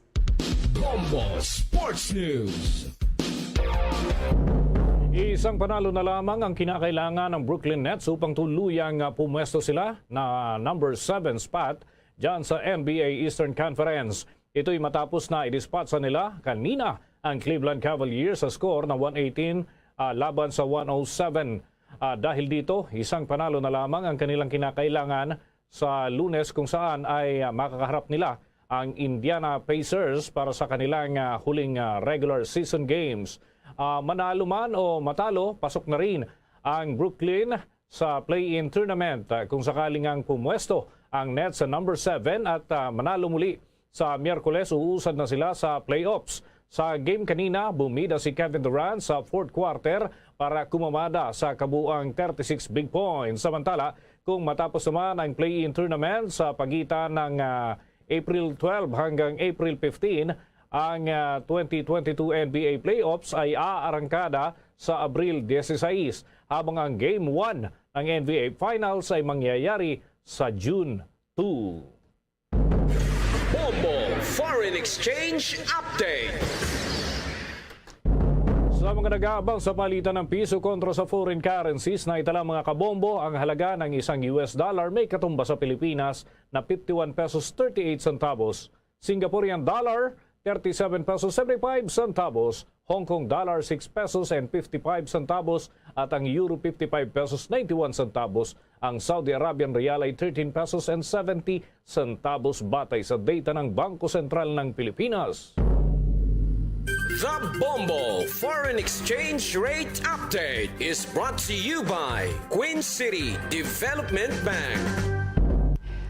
Bombo Sports News. Isang panalo na lamang ang kinakailangan ng Brooklyn Nets upang tuluyang, ah, pumwesto sila na number seven spot dyan sa N B A Eastern Conference. Ito'y matapos na i-dispatch sa nila kanina ang Cleveland Cavaliers sa score na one eighteen, ah, laban sa one oh seven. Ah, dahil dito, isang panalo na lamang ang kanilang kinakailangan sa Lunes, kung saan ay, ah, makakaharap nila ang Indiana Pacers para sa kanilang, ah, huling, ah, regular season games. Ah, manalo man o matalo, pasok na rin ang Brooklyn sa play-in tournament. Ah, kung sakaling ang pumwesto ang Nets sa number seven at, ah, manalo muli sa Miyerkules, uusad na sila sa playoffs. Sa game kanina, bumida si Kevin Durant sa fourth quarter para kumamada sa kabuang thirty-six big points. Samantala, kung matapos naman ang play-in tournament sa pagitan ng, ah, April twelve hanggang April fifteen, ang, ah, twenty twenty-two N B A playoffs ay aarangkada sa Abril dieciséis, habang ang Game one ng N B A Finals ay mangyayari sa June two. Bombo Foreign Exchange Update. Sa mga nag-aabang sa palitan ng piso kontra sa foreign currencies, naitala, mga kabombo, ang halaga ng isang U S dollar may katumbas sa Pilipinas na fifty-one pesos thirty-eight centavos, Singaporean dollar, thirty-seven pesos seventy-five centavos, Hong Kong dollar, six pesos and fifty-five centavos, at ang euro, fifty-five pesos ninety-one centavos. Ang Saudi Arabian riyal ay thirteen pesos and seventy centavos, batay sa data ng Bangko Sentral ng Pilipinas. The Bombo Foreign Exchange Rate Update is brought to you by Queen City Development Bank.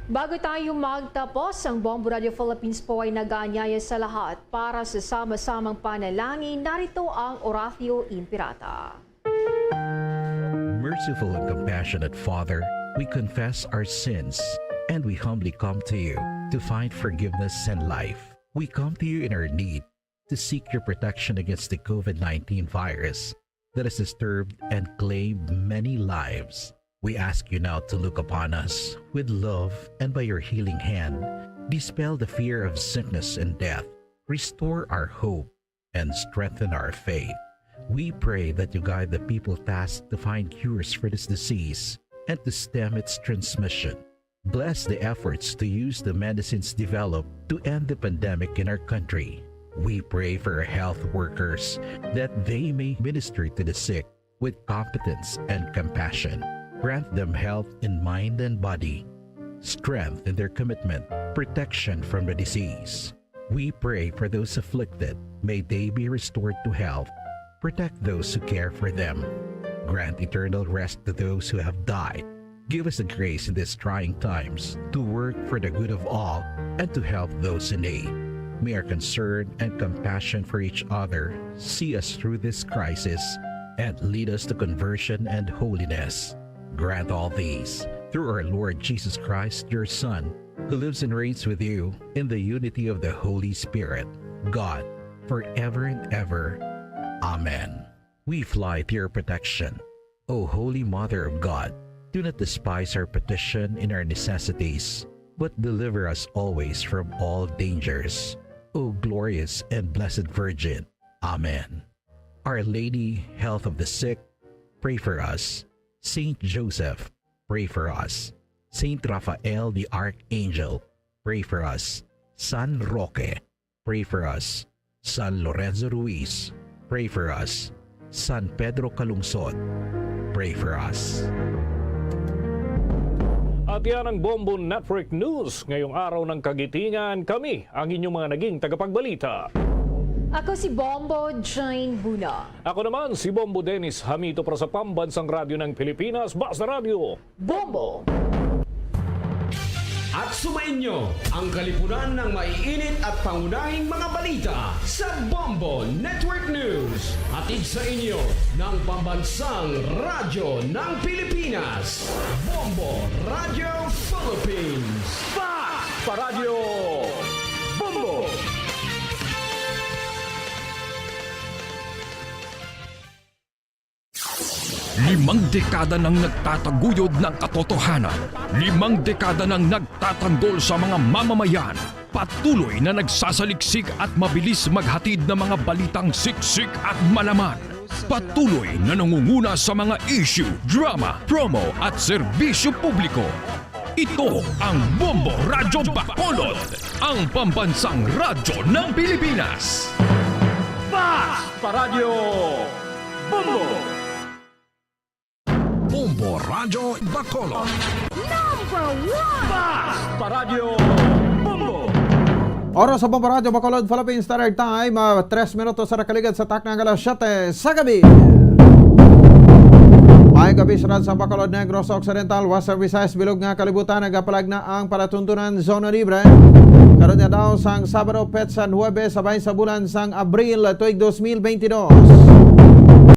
Bago tayo magtapos, ang Bombo Radio Philippines po ay nag-aanyaya sa lahat para sa sama-samang panalangin. Narito ang Oratio Imperata. Merciful and compassionate Father, we confess our sins and we humbly come to you to find forgiveness and life. We come to you in our need to seek your protection against the COVID nineteen virus that has disturbed and claimed many lives. We ask you now to look upon us with love and by your healing hand, dispel the fear of sickness and death, restore our hope, and strengthen our faith. We pray that you guide the people tasked to find cures for this disease and to stem its transmission. Bless the efforts to use the medicines developed to end the pandemic in our country. We pray for our health workers that they may minister to the sick with competence and compassion. Grant them health in mind and body, strength in their commitment, protection from the disease. We pray for those afflicted. May they be restored to health. Protect those who care for them. Grant eternal rest to those who have died. Give us the grace in these trying times to work for the good of all and to help those in need. May our concern and compassion for each other see us through this crisis and lead us to conversion and holiness. Grant all these through our Lord Jesus Christ, your Son, who lives and reigns with you in the unity of the Holy Spirit, God, forever and ever. Amen. We fly to your protection. O Holy Mother of God, do not despise our petition in our necessities, but deliver us always from all dangers. O glorious and blessed Virgin. Amen. Our Lady, Health of the Sick, pray for us. Saint Joseph, pray for us. Saint Raphael the Archangel, pray for us. San Roque, pray for us. San Lorenzo Ruiz, pray for us. San Pedro Calungsod, pray for us. At yan ang Bombo Network News ngayong araw ng Kagitingan. Kami ang inyong mga naging tagapagbalita. Ako si Bombo Jane Buna. Ako naman si Bombo Dennis Hamito para sa Pambansang Radyo ng Pilipinas, Basta Radyo. Bombo. At sumainyo ang kalipunan ng maiinit at pangunahing mga balita sa Bombo Network News. Hatid sa inyo ng Pambansang Radyo ng Pilipinas, Bombo Radyo Philippines. Fast Paradyo Bombo! Limang dekada nang nagtataguyod ng katotohanan. Limang dekada nang nagtatanggol sa mga mamamayan. Patuloy na nagsasaliksik at mabilis maghatid ng mga balitang siksik at malaman. Patuloy na nangunguna sa mga issue, drama, promo at serbisyo publiko. Ito ang Bombo Radyo Bacolod, ang pambansang radyo ng Pilipinas. Fast Paradyo Bombo! Bombo Radyo Bacolod. Number one! Fast Paradyo Bombo! Oras sa Bombo Radyo Bacolod, Philippine Standard Time, ah, tres minutos sa nakaligad sa takna nga alas siyete sa gabi. Maayong gabi sa Ransa, Bacolod, Negros Occidental, Western Visayas, bilog nga kalibutan. Nagapalag na ang palatuntunan, Zona Libre. Karon nga daw sang Sabado, petsa nuebe, sa bahin sa bulan sang Abril, tuig dos mil bentidós.